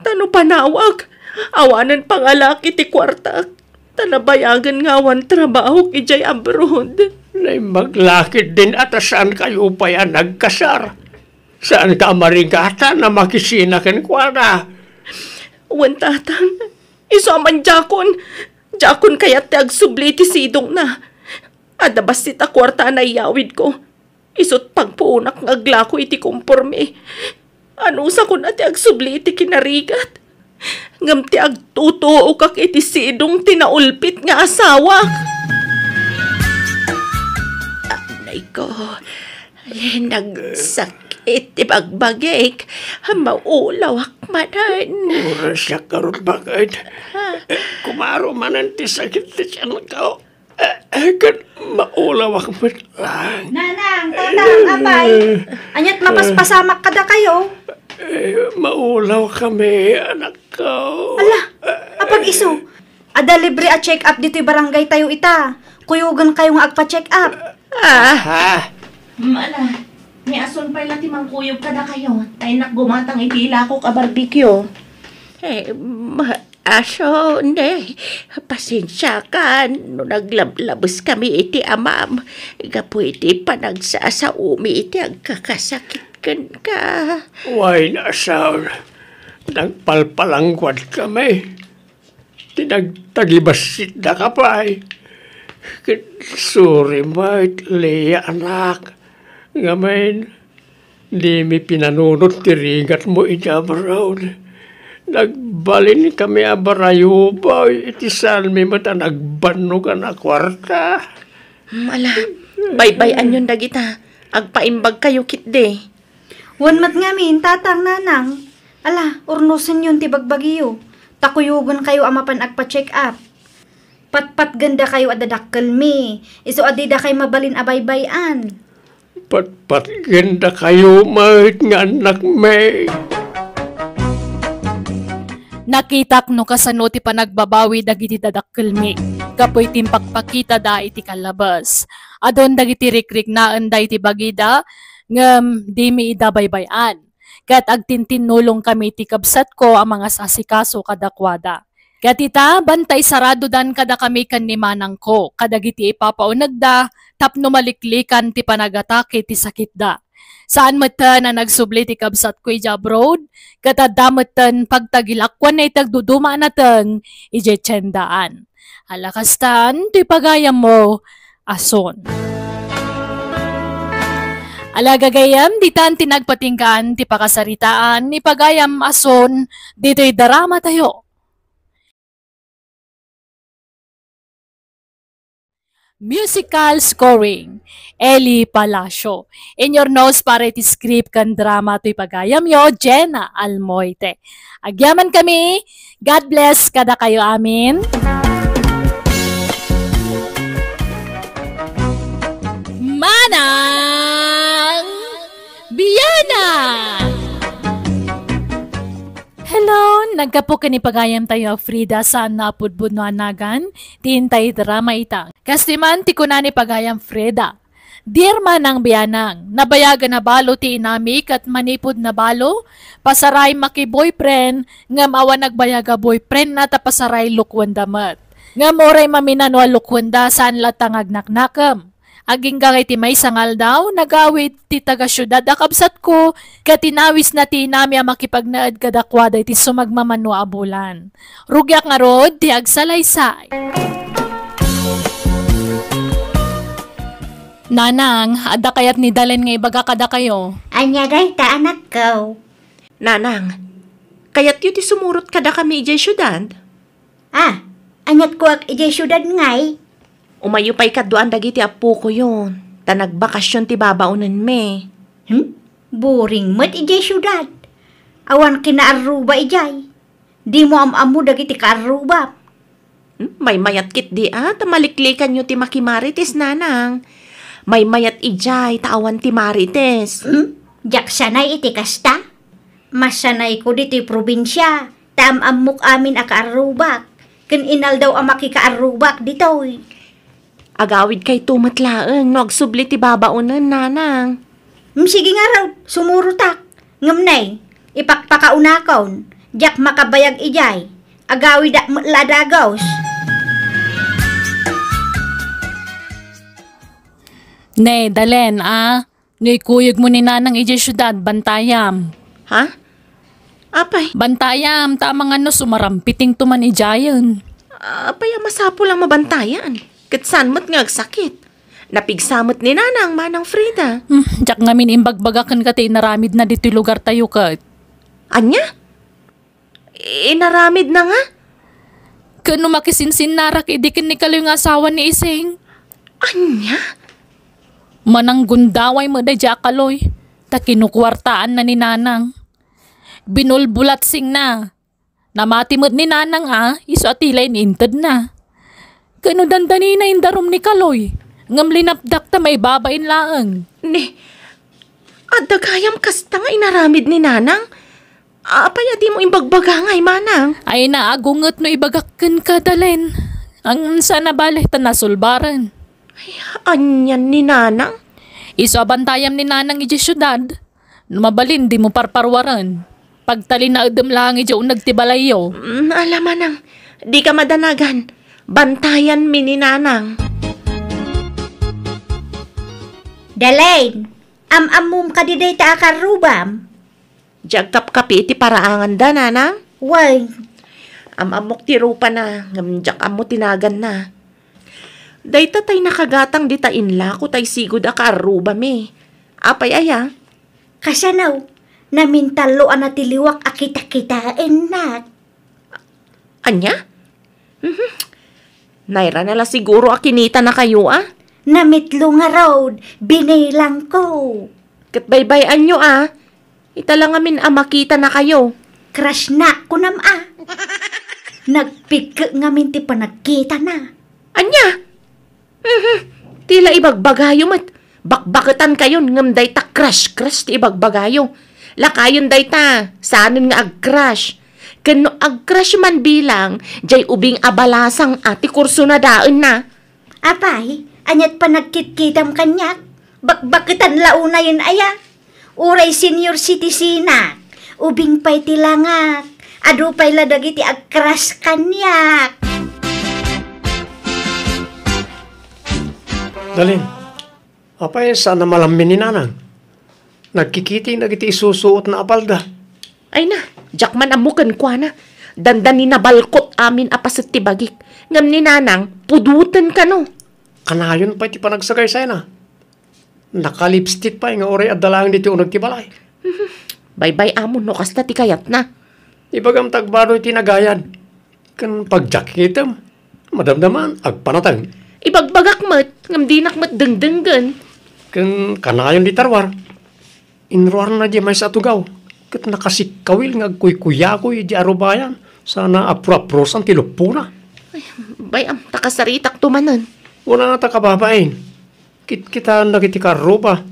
Ta no panawak, awanen pangalak iti kuartak, ta nabayagen nga awan trabahok idiay abroad. Naimbag la ketdin a ta saankayo pay a nagkasar. Saanka a marigatan a makisina kenkuana. Wen, Tatang, isu a man diakon, diakon kayat ti agsubli iti sidongna. Adda bassit a kuarta a naiyawidko. Isut' pagpuonak nga aglako iti kompormi. Anusakon a ti agsubli iti kinarigat. Ngem ti agtutuokak iti sidong ti naulpit nga asawak. Anay ko, nagsakit ti bagbagik. Maulawak manen. Urasak ngarud, baket. Kumaro manen ti sakit ti tiyanko. Eh, eh, ket maulawak met laeng. Nanang, tatang, apay, ania't mapaspasamak kadakayo? Eh, maulawkami, anakko. Ala, apag isu, adda libre a check-up ditoy barangay tayo ita. Kuyogenkayo nga agpa-check-up. Ah. Ha? Mm, ala, ni Ason pay la ti mangkuyog kadakayo. Ta innak gumatang iti ilakok a barbecue. Eh, ma-, Aso, ne, pasensiakan no naglablabeskami iti amam gapu iti panagsasaomi iti agkakasakit kenka. Wen, Aso, nagpalpalangguadkami. Ti nagtagibassitdaka pay. Ket sorry met, Leah, anak. Ngamin, dimi pinanunot ti rigatmo idiay abroad. Nagbalinkami a barayubay iti saanmi met a nagbannogan a kuarta. Mm, ala, baybay-anyon dagita. Agpaimbagkayo ketdi. Wen met ngamin, tatang, nanang. Ala, urnosenyon ti bagbagiyo. Ta kuyogenkayo a mapan agpa-check-up. Patpatgendakayo a dadakkelmi, isu a didakay mabalin a baybay-an. Patpatgendakayo met nga annakmi. Nakitak no kasano ti panagbabawi dagiti dadakkelmi, gapu iti impakpakitada iti kallabes. Adun dagiti rikriknaenda iti bagida, ngem dimi ida baybay-an. Ket agtintinnulongkami iti kabsatko a mangasasikaso kadakuada. Ket ita, banta isaradodan kadakami ken ni manangko kadagiti ipapaunegda tapno maliklikan ti panagatake ti sakitda. Saan metten a nagsubli ti kabsatko idiay abroad, ket adda metten pagtagilakkuanna iti agduduma a nateng idiay tiendaan. Ala kastan, ti pagayammo, Ason. Ala gagayyem, ditan ti nagpatinggaan ti pakasaritaan ni pagayam Ason ditoy drama tayo. Musical scoring, Eli Palacio. Inyurnos para iti script ken drama toy pagayamyo, Jenna Almoite. Agyamankami, God bless kadakayo amin. Manang Biana! Hello! Naggapu ken ni pagayamtayo a Frida saan a pudpudno a nagan, ti intay drama ita. Kastoy man ti kuna ni pagayam Frida, Dear Manang Bianang, nabayagen a balo ti inami ket manipud nabalo, pasaray maki-boyfriend, ngem awan nagbayag a boyfriendna ta pasaray lukuenda met. Ngem uray maminano a lukuenda, saan latta nga agnaknakem. Agingga iti maysa nga aldaw, nagawid ti taga-siudad a kabsatko ket inawisna ti inami a makipagnaed kadakuada iti sumagmamano a bulan. Rugiak ngarud ti agsalaysay. Nanang, adda kayat ni Dalen nga ibaga kadakayo? Ania dayta, anakko? Nanang, kayatyo ti sumurot kadakami idiay siudad? Ah, ania't kuak idiay siudad ngay? Umayyo pay kaduaan dagiti appokoyon, ta nagbakasion ti babaonenmi. Hmm? Boring met idiay siudad. Awan kinaarruba idiay. Dimo am-ammo dagiti kaarrubam. Hmm? Maymayat ketdi a, ta maliklikanyo ti makimarites, nanang. Maymayat idiay, ta awan ti marites. Hmm? Diak sanay iti kasta. Masanayko ditoy probinsia. Ta am-ammok amin a kaarrubak, ken inaldaw a makikaarrubak ditoy. Agawidkayto met laeng no agsubli ti babaonen, nanang. Mm, sige ngarud, sumurotak. Ngem nay, ipakpakaunakon, diak makabayag idiay. Agawidak met la a dagus. Ne, Dalen, a. No ikuyogmo ni Nanang idiay siudad, bantayam. Ha? Apay? Bantayam, ta amangan no sumarampitingto man idiayen. Apay a masapul a mabantayan? Ket saan met nga agsakit? Napigsa met ni Nanang, Manang Frida. Hmm, diak ngamin imbagbagak kenka ti inaramidna ditoy lugartayo ket. Ania? Inaramidna nga? Ket no makisinsinnarak idi ken ni Kaloy nga asawa ni Ising. Ania? Mananggundaway met daydiay a Kaloy, ta kinukuartaanna ni Nanang. Binulbulatsingna. Namati met ni Nanang a isu a ti la inintedna. Ket no dandanina indarum ni Kaloy, ngem linapdak ta maibabain laeng. Ni, adda gayam kasta nga inaramid ni Nanang? Apay a dimo imbagbaga ngay, Manang? Ay, naagunget no ibagak kenka, Dalen. Ang sana bale ta nasulbaren. Ay, anian ni Nanang? Isu a bantayam ni Nanang idiay siudad. No mabalin, dimo parparuaren. Pagtalinaedem laeng idiay uneg ti balayyo. Mm, ala, Manang, dika madanagan. Bantayanmi ni Nanang. Dalen, am-ammom kadi dayta a karrubam? Diay agkapkapi iti paraanganda, Nanang? Wen. Am-ammok ti rupana, ngem diak ammo ti naganna. Dayta tay nakagatang dita inlako tay sigud a kaarrubami. Apay aya? Kasano? Namintallo a natiliwak a kitakitaennak. Ania? Mhm. Nairana la siguro a kinitanakayo a? Namitlo ngarud, binilangko. Ket baybay-anyo a, ita la ngamin a makitanakayo. Crushnak, kunam a. Nagpikkek ngamin ti panagkitana. Ania? Mhm. Ti la ibagbagayo met. Bakbaketankayon ngem dayta crush-crush ti ibagbagayo. Lakayon dayta, saanen nga ag-crush. Ken no ag-crush man bilang, diay ubing a balasang a ti kurso na daenna. Apay, aniat panagkitkitam kaniak? Bakbaketan la unayen aya? Uray senior citizenak, ubing pay ti langak, adu pay la dagiti ag-crush kaniak. Dalen, apay saan a malammi ni Nanang? Nagkikiting dagiti isusuotna a palda. Ay na, diak man ammo kenkuana. Dandani nabalkot amin a paset ti bagik. Ngem ni Nanang, puduten kano. Kanayon pay ti panagsagaysayna. Nakalipstick pay nga uray adda laeng ditoy uneg ti balay. Baybay-amon no kasta ti kayatna. Ibagam ta agbadoy ti nagayad. Ken pagjakitem, madamdaman, agpanateng. Ibagbagak met, ngem dinak met dengdenggen. Ken kanayon dita ruar. Inruarna diay maysa a tugaw, ket nakasikkawil nga agkuykuyakoy idiay arubayan, sana apro-aprosan ti luppona. Ay, bay-am, ta kasaritakto manen. Una ta kababain, kitkitaen dagiti karruba.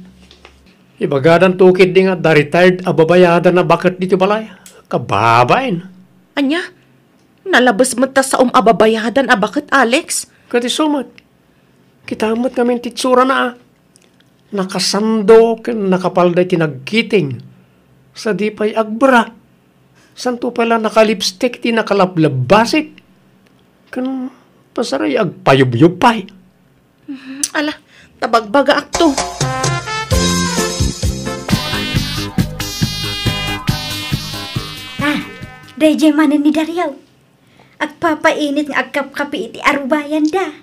Ibagadanto ketdi nga adda retired a babayadan a baket ditoy balay. Kababain. Ania? Nalabes met ta saom a babayadan a baket, Alex? Ket isu met. Kita met ngamin ti itsurana, a. Nakasando ken nakapalda iti nagkiting. Sadi pay agbra. Santo pay la nakalipstick ti nakalablabasik. Ken pasaray agpayubyob pay. Mhm. Ala, ta bagbagaakto. Ah, daydiay manen ni Dario. Agpapainit nga agkapkapi iti arubayanda.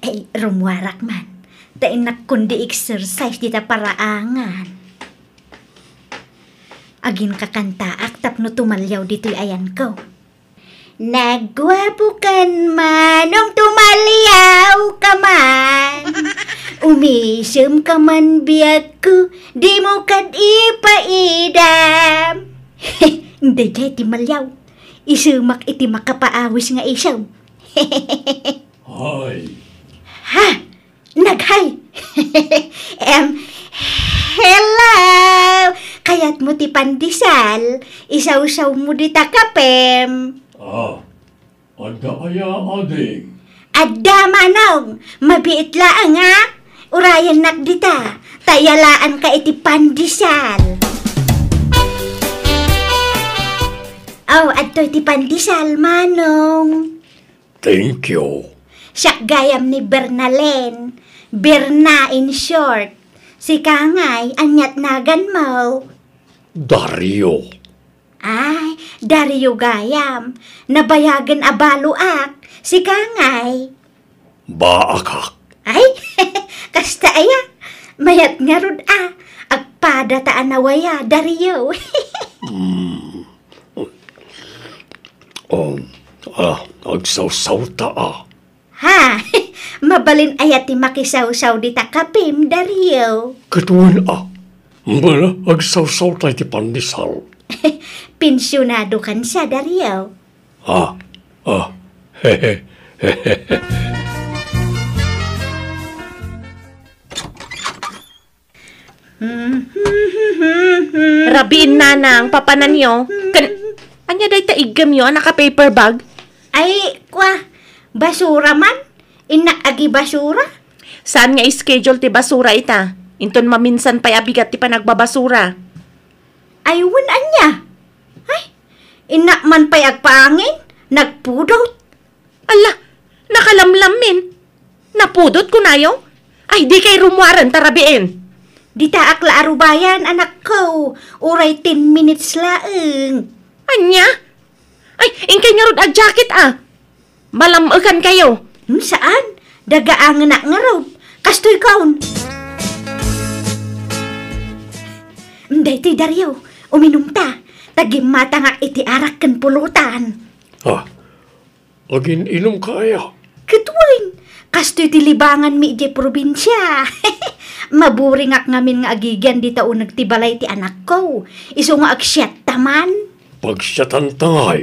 Ay, rummuarak man. Ta innak kundi exercise dita paraangan. Aginkakantaak tapno tumaliaw ditoy ayanko. Nagguapo kan manong tumaliaw ka man. Umisem ka man biagko, di mo kad ipaidam. Daydiay ti maliaw. Isemak iti makapaawis nga isem. Hay. Ha? Naghay. Em, hello! Kayatmo ti pandesal? Isawsawmo dita kapem. Ah, adda aya, ading? Adda, manong. Mabiit laeng, a. Urayennak dita. Ta iyalaanka iti pandesal. Aw, adtoy ti pandesal, manong. Thank you. Siak gayam ni Bernalen. Berna in short. Sika ngay, aniat naganmo? Dario. Ay, Dario gayam. Nabayagen a baloak. Sika ngay? Baakak. Ay, Kasta aya, mayat ngarud a, agpada ta a nawaya, Dario. Hmm. Oh, ah, agsawsawta a. Ha? Mabalin aya ti makisawsaw dita kapim, Dario? Ket wen a. Bala, agsawsawta iti pandesal. Pensionado kan sa, Dario. Ah, ah. Rabiin, nanang, papananyo. Ken, ania dayta iggemyo a naka-paper bag? Ay, kwa, basura man. Innak agibasura. Saan nga schedule ti basura ita? Inton maminsan pay a bigat ti panagbabasura. Ay, wen ania? Ay, innak man pay agpaangin, nagpudot. Ala, nakalamlammin. Napudot kunayo? Ay, di kay rummuaren ta rabiin. Ditaak la arubayan, anakko. Uray ten minutes laeng. Ania? Ay, inkay ngarud a jacket a. Malam-ekan kayo. Hmm, saan? Dagaangenak ngarud. Kastoy kaon. Hmm, daytoy, Dario, uminum ta. Ta gimmatangak iti arak ken pulutan. Ah, agin-inum ka aya? Ket wen, kastoy ti libanganmi idiay probinsia. Maburingak ngamin nga agigian dita uneg ti balay ti anakko. Isu nga agsiatta man. Pagsiatanta ngay.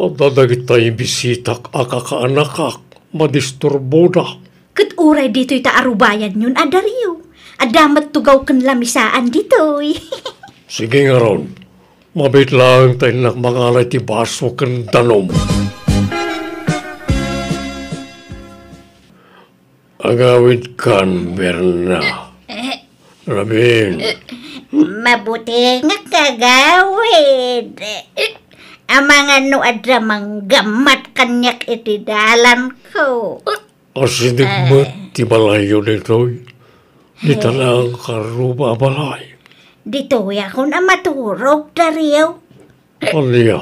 Adda dagitay bisitak a kakaanakak, madisturboda. Ket uray ditoy ta arubayanyon a Dario. Adda met tugaw ken lamisaan ditoy. Sige ngarud, mabiit laeng ta innak mangalay ti baso ken danum. Agawidkan, Berna. Rabin. Mabutengak, agawid. Amangan no adda manggammat kaniak iti dalanko. Asideg met ti balayyo ditoy. Dita laeng karuba a balay. Ditoyakon a maturog, Dario. Ania?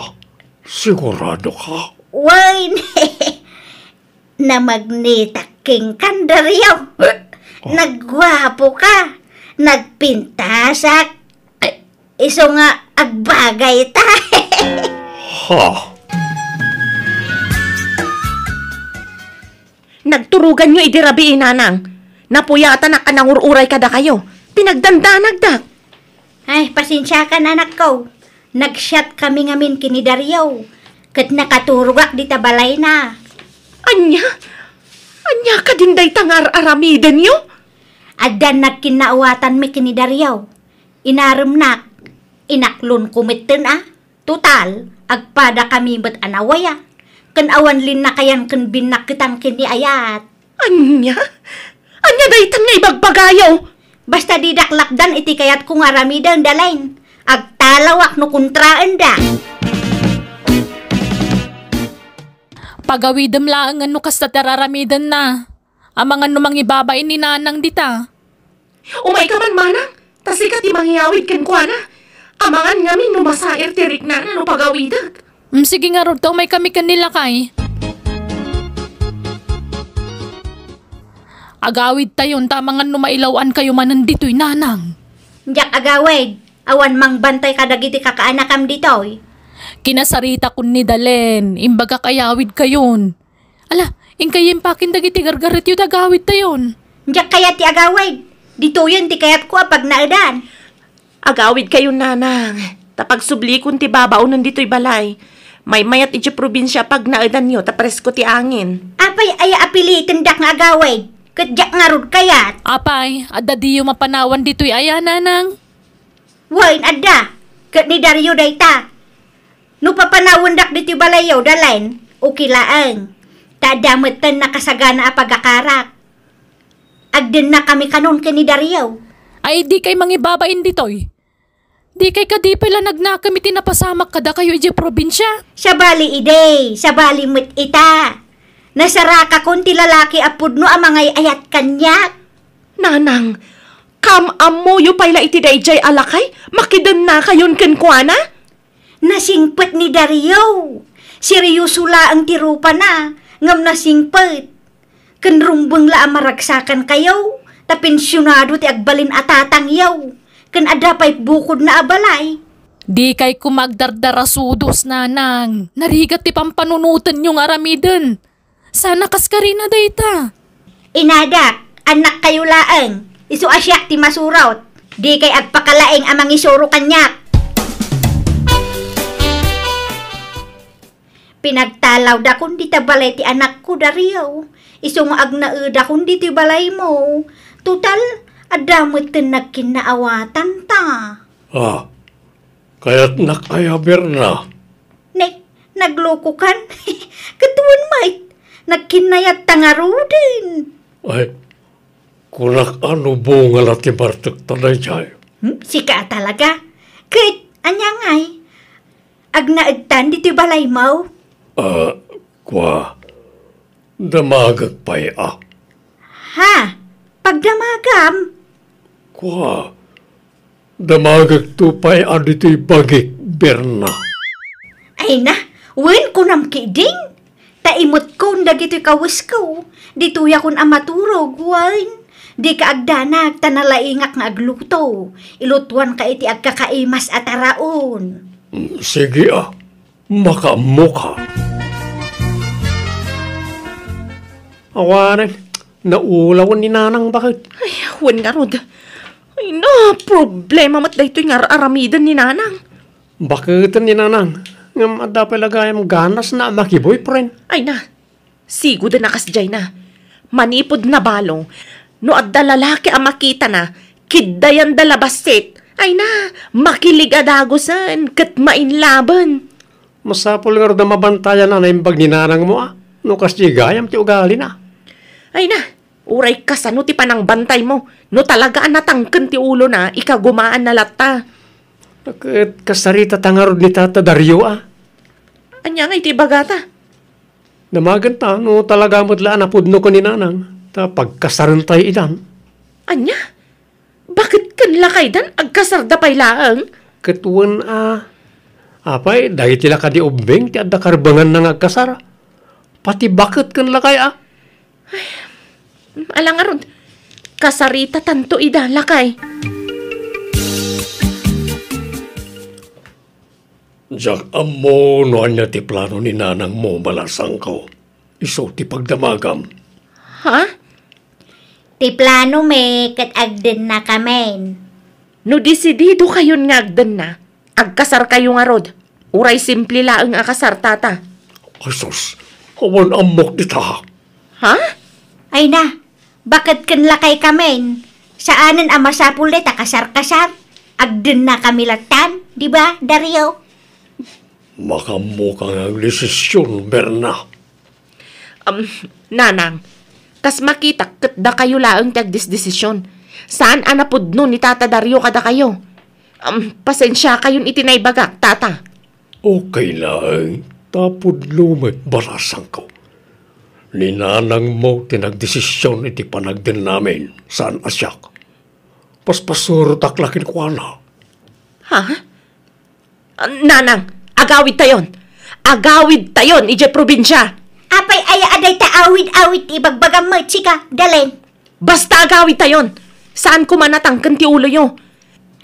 Sigurado ka? Wen, namagnitak kenkan, Dario. Oh. Nagguapo ka. Nagpintasak. Isu nga agbagay ta. Ha? Nagturoganyo idi rabii, nanang. Napuyatanak a nangur-uray kadakayo. Pinagdandanagdak. Ay, pasensiakan, anakko. Nagsiat kami ngamin ken ni Dario. Ket nakaturogak dita balayna. Ania? Ania kadin dayta nga ar-aramidenyo? Addan nagkinnauatanmi ken ni Dario. Inaremnak, inaklonko metten a. Total, agpadakami met a nawaya. Ken awan linnakayan ken binnakketan ken ni ayat. Ania? Ania daytan nga ibagbagayo? Basta didak lapdan iti kayatko nga aramiden, Dalain. Agtalawak no kontraenda. Pagawidem laengen no kasta ti araramidenna. Amangan no mangibabain ni Nanang dita. Umayka man, manang, ta sika ti mangiyawid kenkuana. Amangan ngamin no masair ti riknana no pagawidek. Mm, sige ngarud ta umaykami ken ni lakay. Agawidtayon ta amangan no mailaw-ankayo manen ditoy, Nanang. Diak agawid. Awan mangbantay kadagiti kakaanakam ditoy. Kinasaritakon ni Dalen, imbagak ayawidkayon. Ala, inkay impakin dagiti gargaretyo ta agawidtayon. Diak kayat ti agawid. Ditoyen ti kayatko a pagnaedan. Agawidkayon, nanang, ta pagsublikon ti babaonen ditoy balay. Maymayat idiay probinsia a pagnaedanyo ta presko ti angin. Apay aya a pilitendak nga agawid? Ket diak ngarud kayat. Apay, adda diyo mapanawan ditoy aya, nanang? Wen, adda. Ket ni Dario dayta. No papanawendak ditoy balayyo, Dalen, okay laeng. Ta adda metten nakasagana a pagakarak. Agdennakami kanon ken ni Dario. Ay, dikay mangibabain ditoy. Dikay kadi pay la nagnakem iti napasamak kadakayo idiay probinsia? Sabali idi, sabali met ita. Nasarakakon ti lalaki a pudno a mangay-ayat kaniak. Nanang, kaam-ammoyo pay la iti daydiay a lakay, makidennakayon kenkuana? Nasingpet ni Dario. Serioso laeng ti rupana, ngem nasingpet. Ken rumbeng la a maragsakankayo, ta pensionado ti agbalin a tatangyo, ken adda pay bukodna a balay. Dikay koma agdardarasudos, nanang. Narigat ti pampanunotenyo nga aramiden. Sana kaskarina dayta. Inadak, annakkayo laeng. Isu a siak ti masurot. Dikay agpakalaing a mangisuro kaniak. Pinagtalawdakon dita balay ti anakko, Dario. Isu nga agnaedakon ditoy balaymo. Total, adda metten nagkinnaawatan ta. Ah, kayatnak aya, Berna? Ne, naglokokan? Ket wen met, nagkinnayatta ngaruden. Ay, kunak a no bunga la ti bartekta daydiay. Hmm? Sika a talaga? Ket, ania ngay? Agnaedtan ditoy balaymo? Ah, kua, damagek pay a. Ha? Pagdamagam? Kua, damagekto pay a ditoy bagik, Berna. Ay na, wen kunam ketdin. Ta imetkon dagitoy kawesko, ditoyakon a maturog, wen. Dika agdanag, ta nalaingak nga agluto. Ilutoanka iti agkakaimas a taraon. Mm, sige a, makaammoka. Awanen, naulawen ni Nanang baket. Ay, wen ngarud. Ay na, problema met daytoy nga ar-aramiden ni Nanang. Baketen ni Nanang, ngem adda pay la gayam ganasna a maki-boyfriend. Ay na, sigoden a kasdiay na. Manipud nabalo, no adda lalaki a makitana, kiddayanda la bassit. Ay na, makilig a dagusen ket mainlaben. Masapul ngarud a mabantayan a naimbag ni Nanangmo a, no kasdiay gayam ti ugalina. Ay na, uray kasano ti panangbantaymo, no talaga a natangken ti ulona, ikagumaanna latta. Ket kasaritata ngarud ni Tata Dario a. Ania ngay ti ibagata? Damagenta no talaga met la a napudno ken ni Nanang, ta pagkasarentayo idan. Ania? Baket ken lakaydan, agkasarda pay laeng? Ket wen a. Apay, dagiti la kadi ubbing ti adda karbenganna nga agkasar. Pati baket ken lakay a. Ala ngarud, kasaritatanto ida, lakay. Diak ammo no ania ti plano ni Nanangmo, balasangko. Isu ti pagdamagam. Ha? Ti plano mi ket agdennakamin. No desididokayon nga agdenna, agkasarkayo ngarud. Uray simple laeng a kasar, Tata. Ay sus, awan ammok dita. Ha? Ay na, baket ken lakaykamin. Saanen a masapul dayta kasar-kasar. Agdennakami lattan, di ba, Dario? Makaammoka nga agdesision, Berna. Um, Nanang, kas makitak ket dakayo laeng ti agdesdesisyon. Saan a napudno ni Tata Dario kadakayo. Um, pasensiakayon iti naibagak, Tata. Okay laeng, ta pudno met, balasangko. Ni Nanangmo ti nagdesisyon iti panagdennamin, saan a siak. Paspasurotak la kenkuana. Ha? Ah, Nanang, agawidtayon! Agawidtayon idiay probinsia! Apay aya a dayta awid-awid ti ibagbagam met, sika, Dalen? Basta agawidtayon! Saan koma natangken ti uloyo.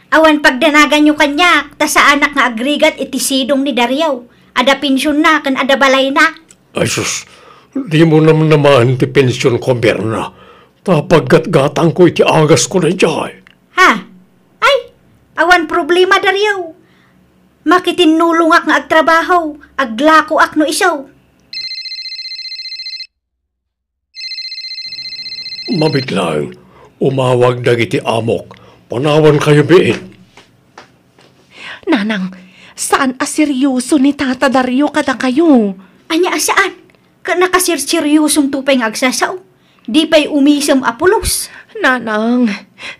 Awan pagdanaganyo kaniak, ta saanak nga agrigat iti sidong ni Dario. Adda pensionna ken adda balayna. Ay sus, dimo namnamaen ti pensionko, Berna. Ta paggatgatangko iti agasko daydiay. Ha? Ay, awan problema, Dario. Makitinnulongak nga agtrabaho, aglakoak no isu. Mabit laeng, umawag dagiti amok, panawankayo biit. Nanang, saan a seryoso ni Tata Dario kadakayo. Ania a saan? Ket nakaserseryosonto pay nga agsasao. Di pay umisem a pulos. Nanang,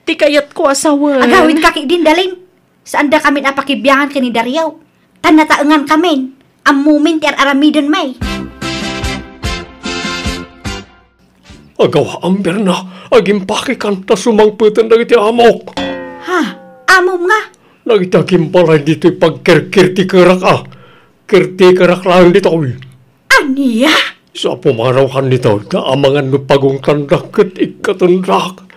ti kayatko a sawen. Agawidka ketdin, Dalen. Saandakamin a pakibiangan ken ni Dario. Ta nataengankamin. Ammomin ti ar-aramidenmi. Agawaam, Berna, agimpakekan ta sumangpeten dagiti amok. Ha? Ammom nga? Dagiti agimbalay ditoy pagkerker ti kerak a. Kertikerak laeng ditoy. Ania? Sa pumanaw kan nito, ta amangan no pagungtandak ket ikkatendak.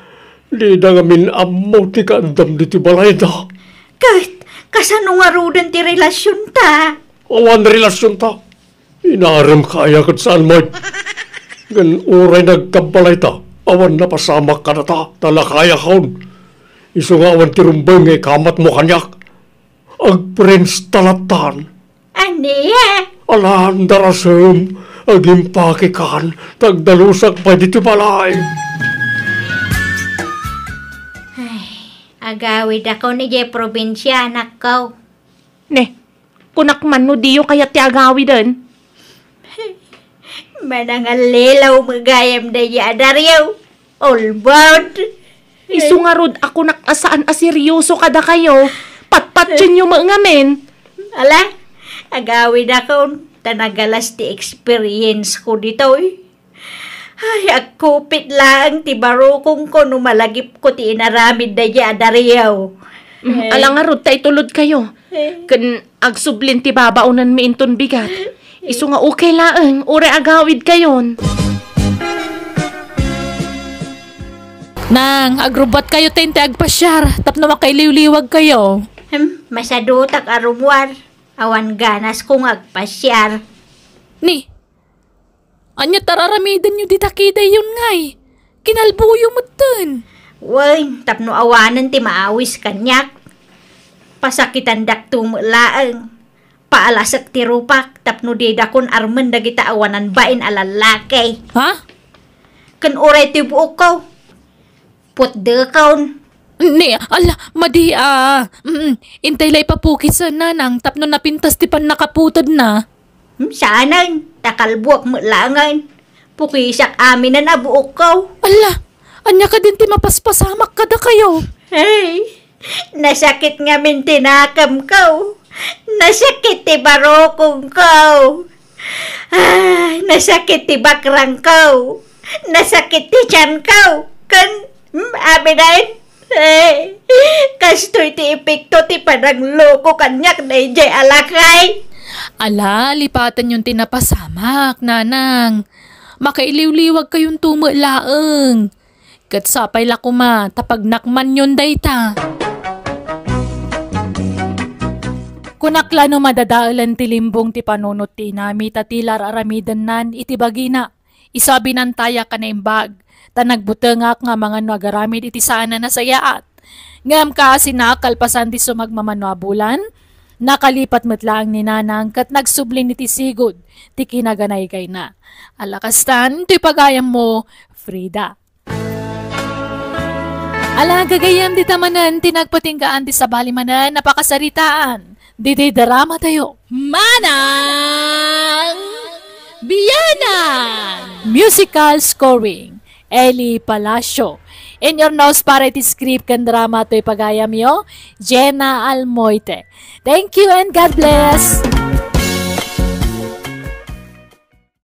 Dida ngamin ammo ti kaaddam ditoy balayda. Ket, kasano ngaruden ti relasionta? Awan relasionta. Inarem ka aya ket saan met. Ngem uray nagkabbalayta, awan napasamak kadata, ta lakayakon. Isu nga awan ti rumbeng nga ikamatmo kaniak. Agprince ta lattan. Ania? Alan darasem, agimpakikan, tagdalusak pay ditoy balay. Ay, agawidakon idiay probinsia, anakko. Ne, kunak man no diyo kayat ti agawiden. Manangallilaw met gayam daydi a Dario. All bound. Isu ngarud a kunak a saan a seryoso kadakayo. Patpatyenyo met ngamin. Ala, agawidakon, ta nagalas ti experience ko ditoy. Ay, agkupit laeng ti barukongko no malagipko ti inaramid daydi a Dario. Mm, eh. Ala ngarud ta itulodkayo. Eh. Ken agsublin ti babaonenmi inton bigat. Isu nga okay laeng, uray agawidkayon. Nang, agrubbuatkayo ta intay agpasiar tapno makailiwliwagkayo. Hmm, masadutak a rummuar. Awan ganasko nga agpasiar. Ni, ania ti ar-aramidenyo dita kadakayon ngay? Kinalboyo metten. Wen, tapno awanen ti maawis kaniak. Pasakitandakto met laeng. Paalasek ti rupak tapno didakon armen dagita awanan bain a lallaki. Ha? Ken uray ti buokko. Putdekon. Ni, ala, madi, ah. Mm, intay la ipapukisen, nanang, tapno napintas ti pannakaputedna. Hmm, saanen, ta kalbuak met laengen. Pukisak aminen a buokko. Ala, ania kadin ti mapaspasamak kadakayo? Hey, nasakit ngamin ti nakemko. Nasakit ti barukongko. Ah, nasakit ti bakrangko. Nasakit ti tianko. Ken, hmm, aminen. Eh, kastoy ti epekto ti panangloko kaniak daydiay a lakay. Ala, lipatenyon ti napasamak, nanang. Makailiwliwagkayonto met laeng. Ket sapay la koma ta pagnakmanyon dayta. Kunak la no madadaelen ti limbong ti panunot ti inami ta ti la ar-aramidennan iti bagina. Isu a binantayak a naimbag, ta nagbutengak nga amangan no agaramid iti saan a nasayaat. Ngem kaasinaak kalpasan ti sumagmamano a bulan, nakalipat met laeng ni Nanang ket nagsublin iti sigud ti kinaganaygayna. Ala kastan, ti pagayammo, Frida. Ala, gagayyem, dita manen ti nagpatinggaan ti sabali manen a pakasaritaan ditoy drama tayo. Manang Biyanan! Musical scoring, Eli Palacio. In your nose para iti script ken drama toy pagayamyo, Jenna Almoite. Thank you and God bless!